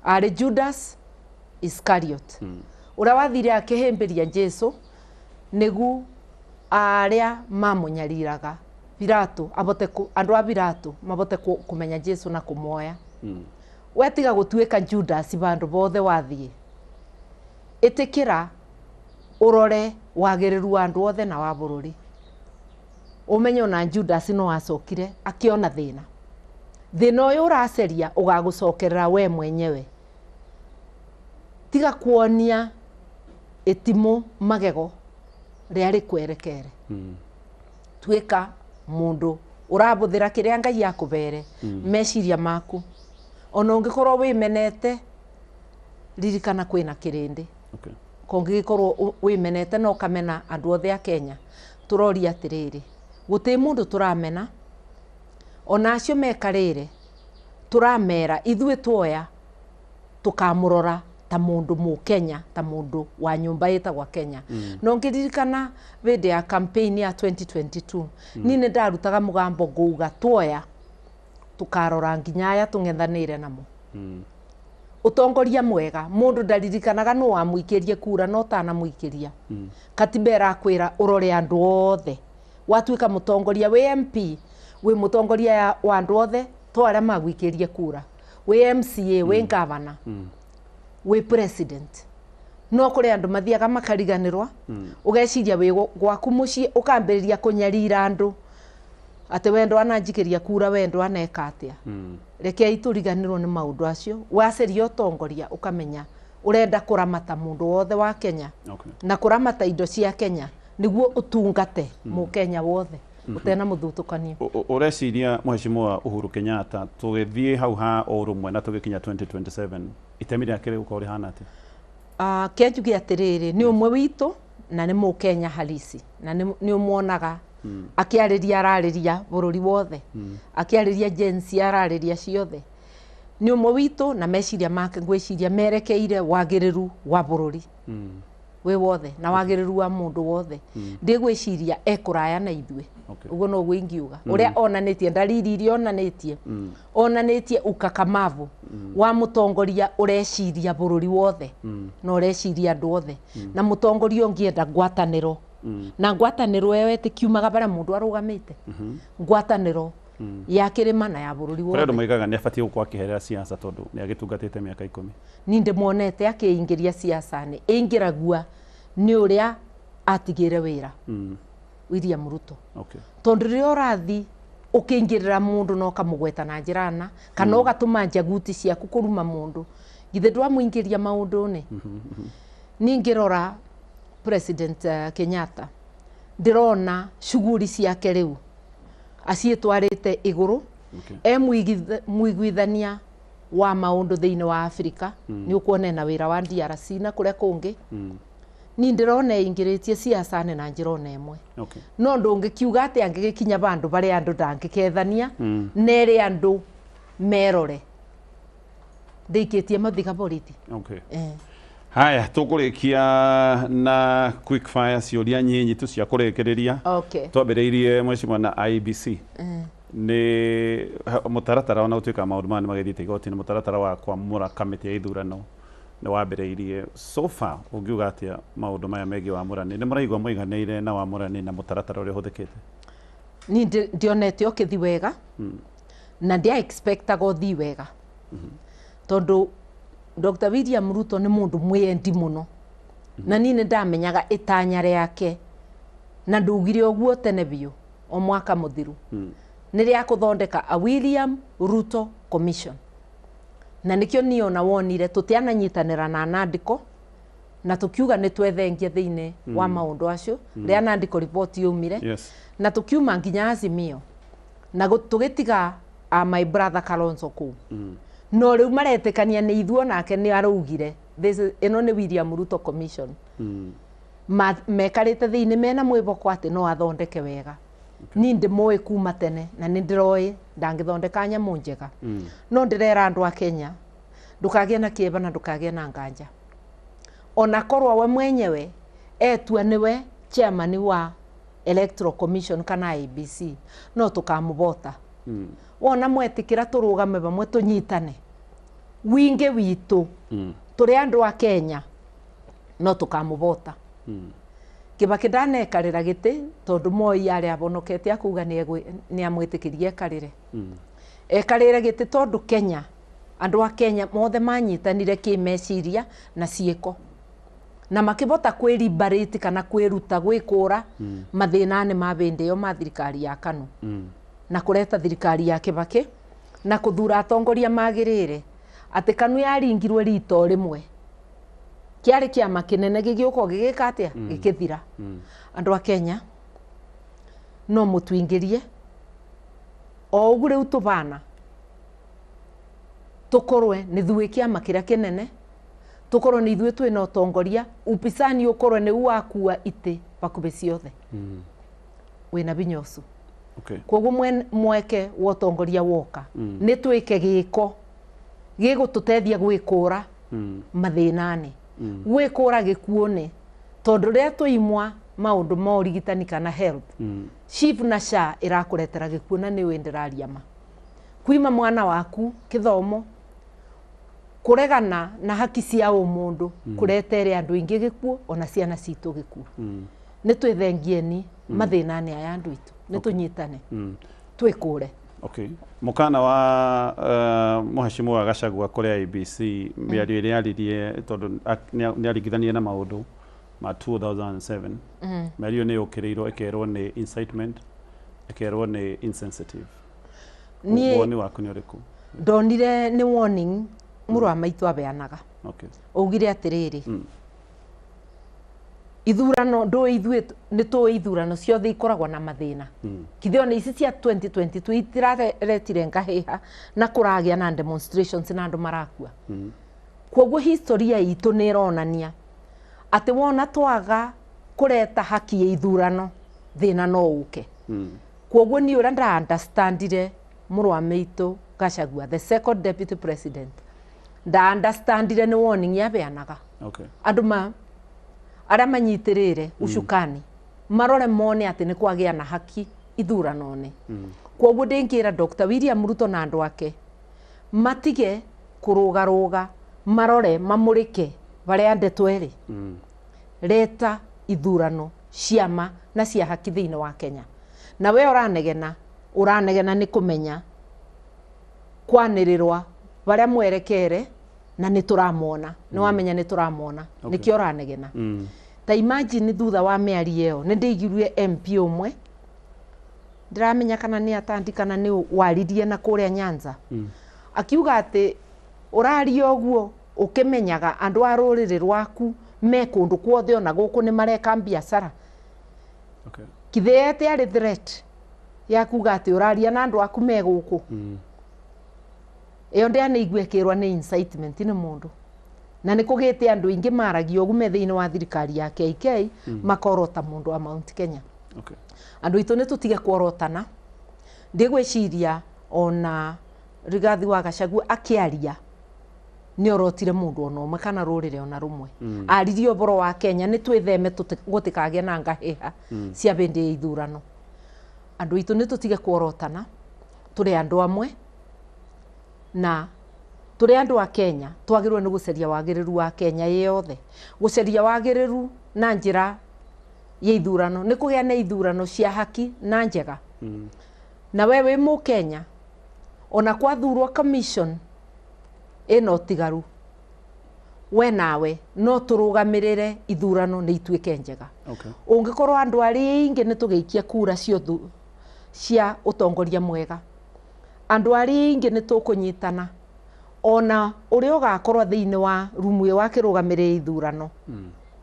arĩ Judas Iscariot ũrĩa wathire akĩhĩmbĩria Jesu nĩgu arĩa mamũnyariraga Pilato abote andũ a Pilato mabote kũmenya Jesu na kũmoya. We tiga gũtuĩka Judas bandũ bothe wathiĩ, ĩtĩkĩra ũrore wagĩrĩru wa andũ othe na wa bũrũri. Ũmenye ona Judas no acokire akĩona thĩna. Thĩna ũyũ ũraceria ũgagũcokerera we mwenyewe. Tiga kuonia itimũ magego rĩa rĩkwerekere. Tuĩka mũndũ ũrabũthĩra kĩrĩa Ngai akũbere meciria maku. Ona ũngĩkorwo wĩmenete, ririkana kwĩna kĩrĩndĩ. Okay. Kũngĩgĩkorwo wĩmenete na ũkamena andũ othe a Kenya, tũroria atĩrĩrĩ, gũtĩ mũndũ tũramena, ona acio mekarĩre tũramera ithuĩ tuoya tũkamũrora ta mũndũ mũkenya, ta mũndũ wa nyũmba ĩtagwa Kenya. No ngĩririkana hĩndĩ ya campaign ya 2022 niĩ nĩ ndarutaga mũgambo ngũuga tuoya tũkarora nginya aya tũng'ethanĩire namo. Ũtongoria mwega mũndũ ndaririkanaga nũ wamũikĩrie kura no tanamũikĩria. Katiba ĩrakwĩra ũrore andũ othe. Watuĩka mũtongoria wĩ MP, wĩ mũtongoria wa andũ othe to arĩa magũikĩrie kura, wĩ MCA, wĩ governor, wĩ president. No kũrĩ andũ mathiaga makariganĩrwa, ũgeciria wĩ gwaku mũciĩ ũkambĩrĩria kũnyarira andũ atĩ we ndwananjikĩria kura, we ndwaneka atĩa. Rekei tũriganĩrwo nĩ maũndũ acio. Waceria ũtongoria ũkamenya ũrenda kũramata mũndũ wothe wa Kenya. Okay. Na kũramata indo cia Kenya nĩguo ũtungate mũkenya wothe ũtena mũthutũkanio. Ũreciria mheshimiwa Uhuru Kenyatta tũgĩthiĩ hau ha ũrũmwe na tũgĩkinya 2027 itemi rĩake rĩgũkorwo rĩhana atĩa? Ke njuge atĩrĩrĩ, nĩ ũmwe witũ na nĩ mũkenya halisi na nĩ ũmuonaga akĩarĩria ararĩria bũrũri wothe, akĩarĩria Gen Z ararĩria ciothe. Nĩ ũmwe witũ na meciria make ngwĩciria merekeire wagĩrĩru wa bũrũri wĩ wothe na wagĩrĩru wa mũndũ wothe. Ndĩgwĩciria ekũraya na ithuĩ. Ũguo noguo ingiuga. Ũrĩa onanĩtie, ndariri iria onanĩtie, onanĩtie ukakamavu wa mũtongoria ũreciria bũrũri wothe na ũreciria andũ othe. Na mũtongoria ũngĩenda ngwatanĩro, na ngwatanĩro ĩyo ĩtĩkiumaga barĩa mũndũ arũgamĩte, ngwatanĩro ya kĩrĩma na ya bũrũri Kũrĩ andũ wothe. moigaga nĩ abatiĩ gũkorwo akĩherera siasa tondũ nĩ agĩtungatĩte mĩaka 10. Niĩ ndĩmuonete akĩingĩria siasa-inĩ, ĩingĩragua nĩ ũrĩa atigĩre wĩra William Ruto. Okay. Tondũ rĩrĩa ũrathi ũkĩingĩrĩra mũndũ na ũkamũgweta na njĩra na kana ũgatũma njaguti ciaku kũruma mũndũ, githĩ ndwamũingĩria maũndũ-inĩ? Niĩ ngĩrora President Kenyatta ndĩrona shughuli ciake rĩu aciĩtwarĩte igũrũ. Okay. E mũiguithania wa maũndũ thĩinĩ wa Afrika, nĩ ũkuona ena wĩra wa DRC na kũrĩa kũngĩ. Ni ndĩrona ĩingĩrĩtie ciaca-inĩ na njĩra ona ĩmwe. No ndũngĩkiuga atĩ angĩgĩkinya bandũ barĩa andũ ndangĩkethania nerĩ andũ merore ndĩikĩtie mathiga borithi. Haya, tũkũrĩkia na quick fire ciũria nyinyi tu cia kũrĩkĩrĩria. Twambĩrĩirie mheshimiwa na IEBC. Nĩ mũtaratara ona gũtuĩka maũndũ maya nĩ magĩthiĩte igoti-inĩ, mũtaratara wa kwamũra kamĩtĩ ya ithurano nĩ wambĩrĩirie. So far ũngiuga atĩa maũndũ maya megiĩ wamũrani? Nĩ mũraigua mũiganĩire na wamũrani na mũtaratara ũrĩa ũhũthĩkĩte? Ni ndionete ũkĩthi wega na ndia expectaga ũthii wega tondũ Dr. William Ruto nĩ mũndũ mwĩendi mũno na niĩ nĩ ndamenyaga ĩtanya rĩake na ndugire ũguo tene biũ o mwaka mũthiru nĩ rĩa kũthondeka a William Ruto Commission na nĩkĩo niĩ ona wonire tũtiananyitanĩra na Nandiko na tũkiuga nĩ twethengia thĩinĩ wa maũndũ acio rĩa Nandiko report yaumire. Na tũkiuma nginya Azimio na tũgĩtiga my brother Kalonzo kũu. No rĩu maretĩkania nĩ ithuo nake nĩ araugire ĩno nĩ William Ruto Commission. Mekarĩte thĩinĩ mena mwĩboko atĩ no athondeke wega. Niĩ ndĩmũĩ kuma tene na nĩ ndĩroĩ ndangĩthondeka nyamũ njega. No ndĩrera andũ a Kenya ndũkagĩe na kĩeva na ndũkagĩe na nganja. Ona korwo we mwenyewe etua nĩwe chairman wa Electoral Commission kana IEBC no tũkamũbota. Wona mwetĩkĩra tũrũgame vamwe tũnyitane wingĩ witũ tũrĩ andũ a Kenya no tũkamũbota. Kibaki ndanekarĩra gĩtĩ tondũ Moi arĩ abonokete akuga nĩ amwĩtĩkĩrie ekarĩre. Ekarĩre gĩtĩ tondũ Kenya andũ a Kenya mothe manyitanire kĩmeciria na ciĩko na makĩbota kwĩliberate kana kwĩruta gwĩkũra mathĩna-inĩ ma hĩndĩ ĩyo ma thirikari ya KANU na kũreta thirikari ya Kibaki na kũthura atongoria magĩrĩire atĩ KANU yaringirwe rito rĩmwe kĩarĩ kĩama kĩnene gĩgĩũka gĩgĩka atĩa gĩkĩthira. Andũ a Kenya no mũtuingĩrie o ũguo rĩu tũbana tũkorwe nĩ ithuĩ kĩama kĩrĩa kĩnene tũkorwe nĩ ithuĩ twĩna ũtongoria upisani ũkorwe nĩ wakua itĩ bakubĩ ciothe wĩna binya ũcio. Koguo mweke wa ũtongoria woka nĩ twĩke gĩko gĩgũtũteithia gwĩkũra mathĩna-inĩ gwĩkũra gĩkuũ-inĩ tondũ rĩrĩa tũimwa maũndũ ma ũrigitani kana health SHIF na SHA ĩrakũretera gĩkuũ na nĩũĩ ndĩraria ma kwima mwana waku kĩthomo kũregana na haki cia ũmũndũ kũretere andũ aingĩ gĩkuũ ona ciana citũ gĩkuũ. Nĩ twĩthengieni mathĩna-inĩ aya andũ aitũ nĩ tũnyitane twĩkũre. Mũkana wa mũheshimiwa Gachagua kũrĩ IEBC mĩario ĩrĩa aririe tondũ nĩ aringithanirie na maũndũ ma 2007 mĩario nĩ yũkĩrĩirwo ĩkerwo nĩ incitement ĩkerwo nĩ insensitive. Woni waku nĩ ũrĩkũ? Ndonire nĩ warning mũrũ wa maitũ abeanaga. Augire atĩrĩrĩ ithurano ndũĩ ithuĩ nĩ tũĩ ithurano ciothe ikoragwo na mathĩna kithĩ ona ici cia 2022 itiraretire ngahĩha na kũragĩa na demonstrations na andũ marakua. Kwoguo historia itũ nĩ ĩronania atĩ wona twaga kũreta haki ya ithurano thĩna no ũke. Kwoguo niĩ ũrĩa nda understandire mũrũ wa maitũ Gachagua the second deputy president nda understandire nĩ warning yabeanaga. Andũ ma arĩa manyitĩrĩire ucukani marore mone atĩ nĩ kwagĩa na haki ithurano-inĩ. Kwoguo ndĩngĩra Dr. William Ruto na andũ ake matige kũrũgarũga marore mamũrĩke barĩa ndeto ĩrĩ reta ithurano ciama na cia haki thĩinĩ wa Kenya. Na we ũranegena ũranegena nĩ kũmenya kwanĩrĩrwa barĩa mwerekere na nĩ tũramona nĩ wamenya nĩ tũramona nĩkĩo ũranegena. Ta imagine thutha wa mĩario ĩyo nĩ ndĩiguire MP ũmwe ndiramenya kana nĩ atandi kana nĩ waririe na kũrĩa Nyanza akiuga atĩ ũraria ũguo ũkĩmenyaga andũ a rũrĩrĩ rwaku me kũndũ kuothe ona gũkũ nĩ mareka biacara. Kithĩ ete arĩ threat ya kuga atĩ ũraria na andũ aku me gũkũ. Ĩyo ndĩanĩigua ĩkĩrwa nĩ incitement nĩ mũndũ Na nĩ kũgĩte andũ aingĩ maragia ũguo me thĩinĩ wa thirikari ya KK makorota mũndũ wa Mount Kenya. Okay. Andũ aitũ nĩ tũtige kuorotana. Ndigwĩciria ona Rigathi wa Gachagua akĩaria nĩ orotire mũndũ ona ũmwe kana rũrĩrĩ ona rũmwe. Aririe ũhoro wa Kenya nĩ twĩtheme gũtikagĩe na ngahĩha cia hĩndĩ ya ithurano. Andũ aitũ nĩ tũtige kuorotana, tũrĩ andũ amwe na tũrĩ andũ a Kenya twagĩrĩirwo nĩ gũcaria wagĩrĩru wa Kenya ĩ yothe. Gũcaria wagĩrĩru na njĩra ya ithurano nĩ kũgĩa na ithurano cia haki na njega. Na we wĩ mũkenya ona kwathurwo commission ĩna ũtigaru we nawe no tũrũgamĩrĩre ithurano nĩ ituĩke njega. Okay. Ũngĩkorwo andũ arĩa aingĩ nĩ tũgĩikia kura cia ũtongoria mwega, andũ arĩa aingĩ nĩ tũkũnyitana ona ũrĩa ũgakorwo thĩinĩ wa rumu ĩyo akĩrũgamĩrĩra ithurano,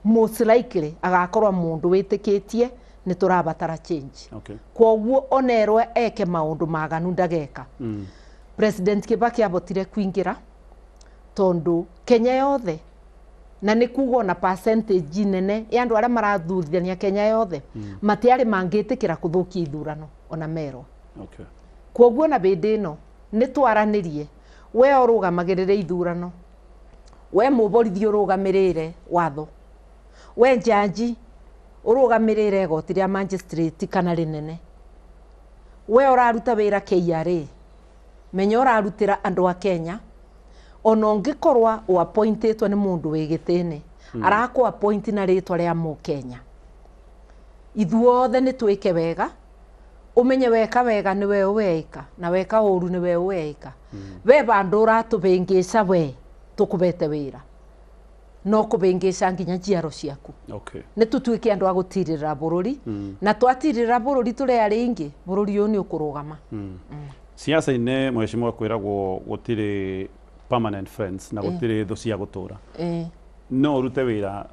most likely agakorwo mũndũ wĩtĩkĩtie nĩ tũrabatara change. Okay. Kwoguo onerwo eke maũndũ maganu ndageka. President Kibaki abotire kuingĩra tondu Kenya yothe na nĩ kuga ona percentage nene ya andũ arĩa marathurithania Kenya yothe matiarĩ mangĩtĩkĩra kũthũkia ithurano ona merwo. Okay. Kwoguo na hĩndĩ ĩno nĩ twaranĩrie, we ũrũgamagĩrĩre ithurano, we mũborithi ũrũgamĩrĩre watho, we njanji ũrũgamĩrĩre igoti rĩa magistrate kana rĩnene, we ũraruta wĩra KRA, menya ũrarutĩra andũ a Kenya. Ona ũngĩkorwa ũappointĩtwo nĩ mũndũ wĩ gĩtĩ-inĩ, arakũ appoint na rĩtwa rĩa mũkenya. Ithuothe nĩ twĩke wega, ũmenye weka wega nĩwe ũweika na weka ũru nĩwe ũweika. We vandũ ũratũvĩngĩca we tũkũvete wĩra no kũvĩngĩca nginya njiaro ciaku. Okay. Nĩ tũtuĩke andũ a gũtirĩrĩra bũrũri, na twatirĩrĩra bũrũri tũrĩ arĩa aingĩ, bũrũri ũyũ nĩ ũkũrũgama. Siasa-inĩ mheshimiwa kwĩragwo gũtirĩ permanent friends na gũtirĩ thũ cia gũtũra. No ũrute wĩra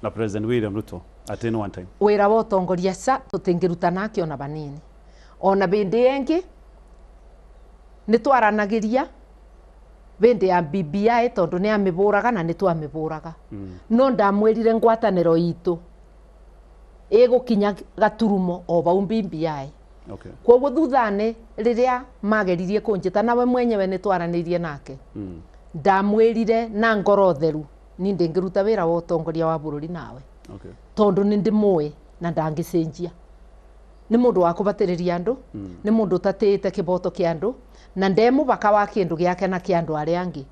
na President William Ruto at any one time? Wĩra wa ũtongoria ca tũtingĩruta nake ona vanini. Ona hĩndĩ ĩngĩ nĩ twaranagĩria hĩndĩ ya BBI tondũ nĩ amĩbũraga na nĩ twamĩbũraga, no ndamwĩrire ngwatanĩro itũ ĩgũkinya gaturumo o vau BBI. Okay. Koguo thutha-inĩ rĩrĩa mageririe kũnjĩta nawe mwenyewe nĩ twaranĩirie nake, ndamwĩrire na ngoro theru ni ndĩngĩruta wĩra wa ũtongoria wa bũrũri nawe. Okay. Tondũ nĩ ndĩmũĩ na ndangĩcenjia, nĩ mũndũ wa kũbatĩrĩria andũ, nĩ mũndũ ũtatĩĩte kĩboto kĩa andũ na nde mũbaka wa kĩndũ gĩake na kĩa andũ arĩa angĩ.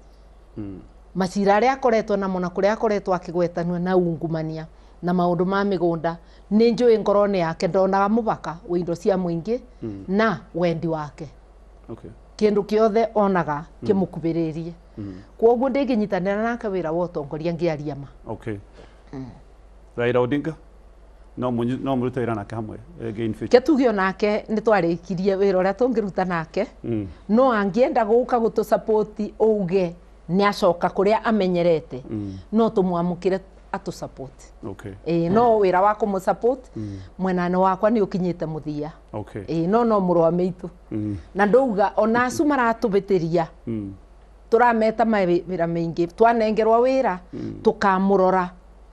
Macira arĩa akoretwo namo na kũrĩa akoretwo akĩgwetanio na ungumania na maũndũ ma mĩgũnda, nĩ njũĩ ngoro-inĩ yake ndonaga mũbaka wa indo cia mũingĩ na wendi wake. Okay. Kĩndũ kĩothe onaga kĩmũkubĩrĩrie, kwoguo ndĩngĩnyitanĩra nake wĩra wa ũtongoria ngĩaria ma. Okay. Raila Odinga no mũrute wĩra nake hamwe rĩngĩ in future? Ke tuge onake nĩ twarĩkirie wĩra ũrĩa tũngĩruta nake, no angĩenda gũka gũtũ auge nĩ acoka kũrĩa amenyerete, no tũmwamũkĩre atũ support. Okay. Ĩĩ, no wĩra wa kũmũ support mwena-inĩ wakwa nĩ ũkinyĩte mũthia. Okay. Ĩĩ, no mũrũ wa mĩitũ na ndauga ona acu maratũbĩtĩria, tũrameta mawĩra maingĩ, twanengerwo wĩra tũkamũrora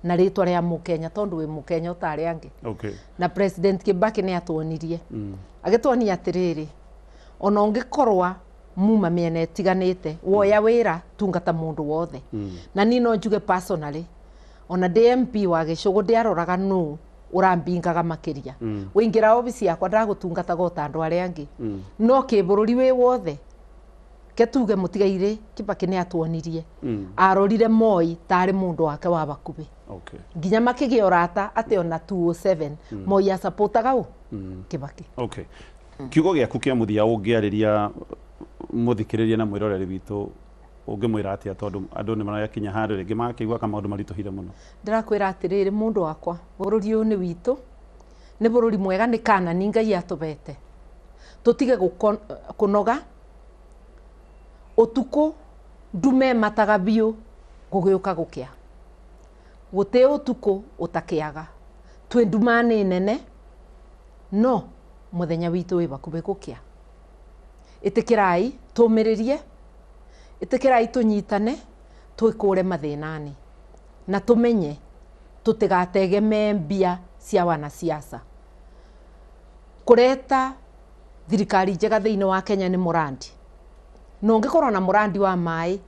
na rĩtwa rĩa mũkenya tondũ wĩ mũkenya ũtarĩ angĩ. Okay. Na President Kibaki nĩ atuonirie, agĩtuonia atĩrĩrĩ, ona ũngĩkorwa muma mĩena ĩtiganĩte, woya wĩra tungata mũndũ wothe. Na niĩ no njuge personally, ona ndĩ MP wa Gĩcũgũ, ndiaroraga nũ ũrambingaga makĩria. Wĩingĩra obici yakwa ndagũtungataga o ta andũ arĩa angĩ, no kĩbũrũri wĩ wothe ke tuge mũtigairĩ Kibaki nĩ atuonirie arorire Moi tarĩ mũndũ wake wa bakubĩ Okay. nginya makĩgĩa ũrata atĩ ona 207 Moi acapotaga ũ Kibaki. Okay. Kiugo gĩaku kĩa mũthia ũngĩarĩria mũthikĩrĩria na mwĩroreri witũ ũngĩmwĩra atĩa, tondũ andũ nĩ marakinya handũ rĩngĩ magakĩigua ka maũndũ maritũhire mũno? Ndĩrakwĩra atĩrĩrĩ, mũndũ wakwa, bũrũri ũyũ nĩ witũ, nĩ bũrũri mwega, nĩ kanani Ngai atũbete. Tũtige kũnoga ũtukũ ndume mataga biũ gũgĩũka gũkĩa, gũtĩ ũtukũ ũtakĩaga, twĩ nduma-nĩ nene no mũthenya witũ wĩ bakubĩ gũkĩa. Ĩtĩkĩrai tũmĩrĩrie, ĩtĩkĩrai tũnyitane, Twikure mathinani na tumenye tutigategemee mbia cia wanasiasa. Kureta thirikari njega thiini wa Kenya ni murandi. Na ungikorwo na murandi wa mai,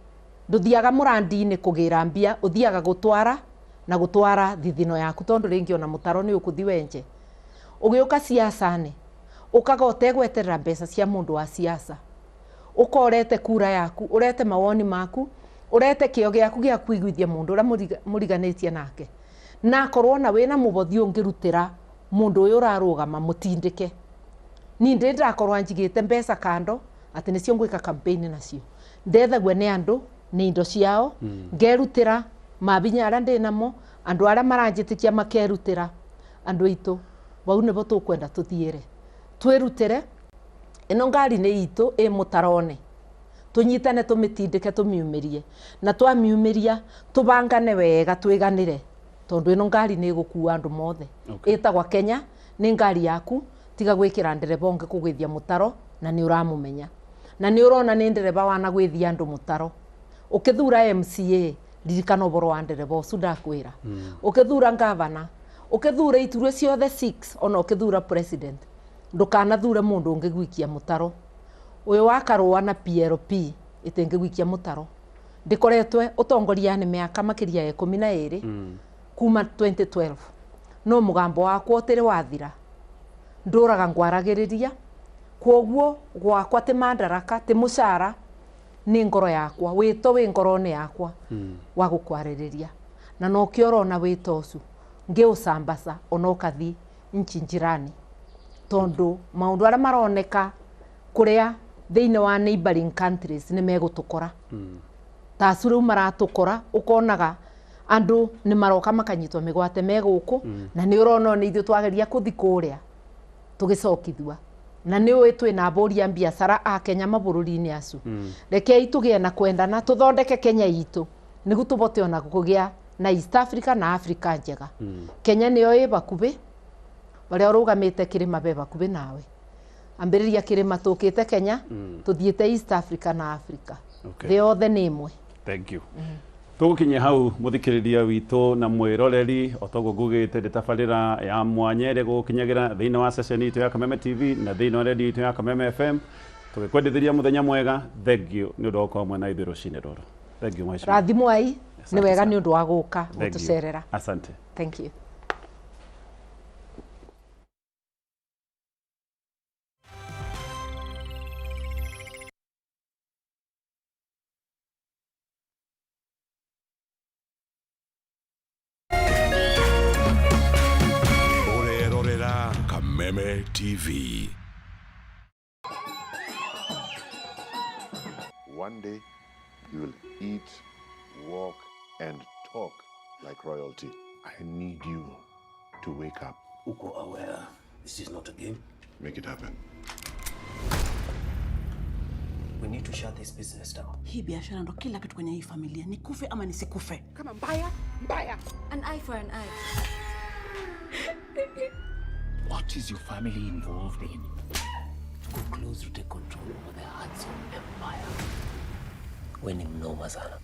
nduthiaga murandi-ini kugira mbia, uthiaga gutwara na gutwara thithino yaku tondu ringi ona mutaro ni ukuthi wenje. Ugiuka siasa-ni, ukaga utegweterera mbeca cia mundu wa siasa. Ukorete kura yaku, urete mawoni maku, urete kio giaku gia kuiguithia mundu uria muriganitie nake. Na akorwo na wina mubothi ungirutira mundu uyu urarugama mutindike. Ni ndi ndakorwo njigite mbeca kando ati nicio ngwika campaign nacio. Ndethagwe ni andu ni indo ciao, ngerutira mabinya aria ndi namo, andu aria maranjitikia makerutira. Andu aitu bau nibo tukwenda tuthiire. Twirutire ino ngari ni itu i mutarone. Tunyitane tumitindike tumiumirie. Na twamiumiria tubangane wega twiganire. Tondu ino ngari ni igukua andu mothe. Okay. Itagwa Kenya ni ngari yaku, tiga gwikira ndereba ungi kugwithia mutaro na ni uramumenya. Na ni urona ni ndereba wana gwithia andu mutaro. Ukithura MCA ririkana uboro wa ndereba ucu ndakwira. Ukithura gavana, ukithura iturwa ciothe 6 ona ukithura president, ndukanathure mundu ungi gwikia mutaro. Uyu wa Karua na PLP itingigwikia mutaro. Ndikoretwe utongoria ni miaka makiria ya 12 kuma 2012. No mugambo wakwa utiri wathira. Nduraga ngwaragiriria. Kwoguo gwakwa ti madaraka ti mucara ni ngoro yakwa, wito wi ngoro-ini yakwa wa gukwaririria. Na nokio urona wito ucu ngiucambaca ona ukathi nchi njirani, tondu maundu aria maroneka kuria thiini wa neighboring countries ni megutukora. Ta acu riu maratukora ukonaga andu ni maroka makanyitwo migwate me guku, na ni urona ni ithuĩ twageria kuthi kuria tugicokithua. Na ni uĩ twina abũri a biacara a Kenya mabũrũri-inĩ acu. Rekei tugie na kwendana tuthondeke Kenya itu niguo tubote ona kugia na East Africa na Africa njega. Kenya niyo ĩ bakubi, baria urugamite kirima be bakubi nawe. Ambiriria kirima tukite Kenya, tuthiite East Africa na Africa. Okay. Thĩ yothe nĩ ĩmwe. Thank you. Tugukinye hau muthikiriria witu na mwiroreri otoguo ngugite ndi tabarira ya mwanya ĩrĩa ĩgũgũkinyagira thiini wa session itu ya Kameme TV na thiini wa radio itu ya Kameme FM. Tugikwendithiria muthenya mwega. Thank you ni undu wa gũkorwo mwena ithuĩ rũcinĩ rũrũ. Thank you mheshimiwa. Rathimwai, ni wega ni undu wa guka Thank you. gutucerera. Asante. Thank you. Kameme TV. One day, you will eat, walk, and talk like royalty. I need you to wake up. Uko aware this is not a game? Make it happen. We need to shut this business down. Hii biashara ndo kila kitu kwenye hii familia. Nikufe ama nisikufe? Kama mbaya, mbaya. An eye for an eye. What is your family involved in? To go close to take control over the Hudson Empire. We ni mnoma sana.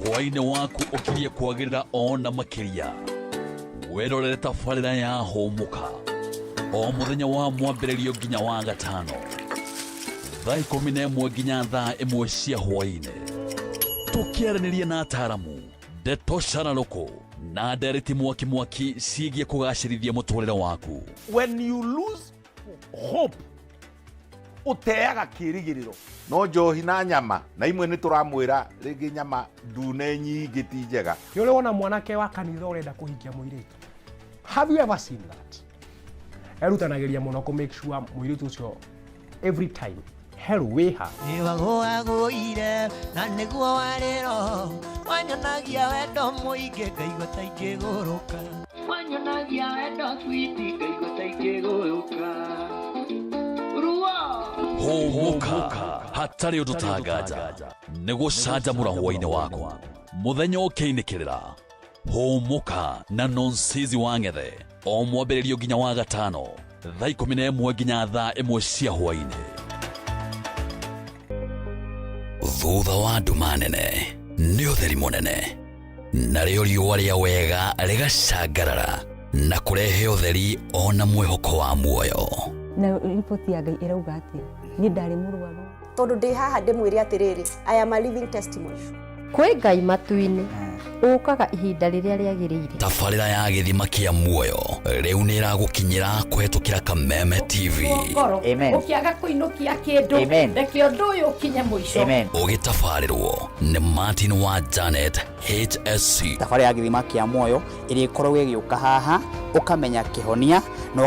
Hwaĩ-inĩ waku ũkirie kwagĩrĩra ona makĩria. Wĩrorere tabarĩra ya Hũmũka o mũthenya wa mwambĩrĩrio nginya wa gatano thaa 11 nginya thaa 1 cia hwaĩ-inĩ, tũkĩaranĩria na ataaramu ndeto cararũkũ na ndereti mwaki mwaki ciĩgiĩ kũgacĩrithia mũtũrĩre waku. When you lose hope, uteaga kĩrĩgĩrĩro. No njohi na nyama na imwe nĩ tũramwĩra rĩngĩ nyama ndune nyingĩ ti njega. Nĩ ũrĩ wona mwanake wa kanitha ũrenda kũhikia mũirĩtu? Have you ever seen that? Erutanagĩria mũno kũ make sure mũirĩtu ũcio every time hello wĩha. Nĩwagũagũire na nĩguo warĩro wanyonagia wendo mũingĩ ngaigua ta ingĩgũrũka. Wanyonagia wendo switi ngaigua ta ingĩgũrũka. Ruo. Hũmũka hatarĩ ũndũ tanganja nĩ gũcanjamũra hwaĩ-inĩ waku. Mũthenya ũkĩinĩkĩrĩra hũmũka na Nonsizi wa Ng'ethe o mwambĩrĩrio nginya wa gatano thaa 11 nginya thaa 1 cia hwaĩ-inĩ. Thutha wa nduma nene nĩ ũtheri mũnene, narĩo riũa rĩa wega rĩgacangarara na kũrehe ũtheri ona mwĩhoko wa muoyo. Na riboti ya Ngai ĩrauga atĩa? Niĩ ndarĩ mũrwaru. Tondũ ndĩ haha ndĩmwĩre atĩrĩrĩ, I am a living testimony. Kwĩ Ngai matu-inĩ ũkaga ihinda rĩrĩa rĩagĩrĩire. Tabarĩra ya gĩthima kĩa muoyo rĩu nĩ ĩragũkinyĩra kũhetũkĩra Kameme TV. Ngoro ũkĩaga kũinũkia kĩndũ, reke ũndũ ũyũ ũkinye mũico. Ũgĩtabarĩrwo nĩ Martin wa Janet HSC. Thabarĩ ya gĩthima kĩa muoyo ĩrĩa ĩkoragwo ĩgĩũka haha ũkamenya kĩhonia na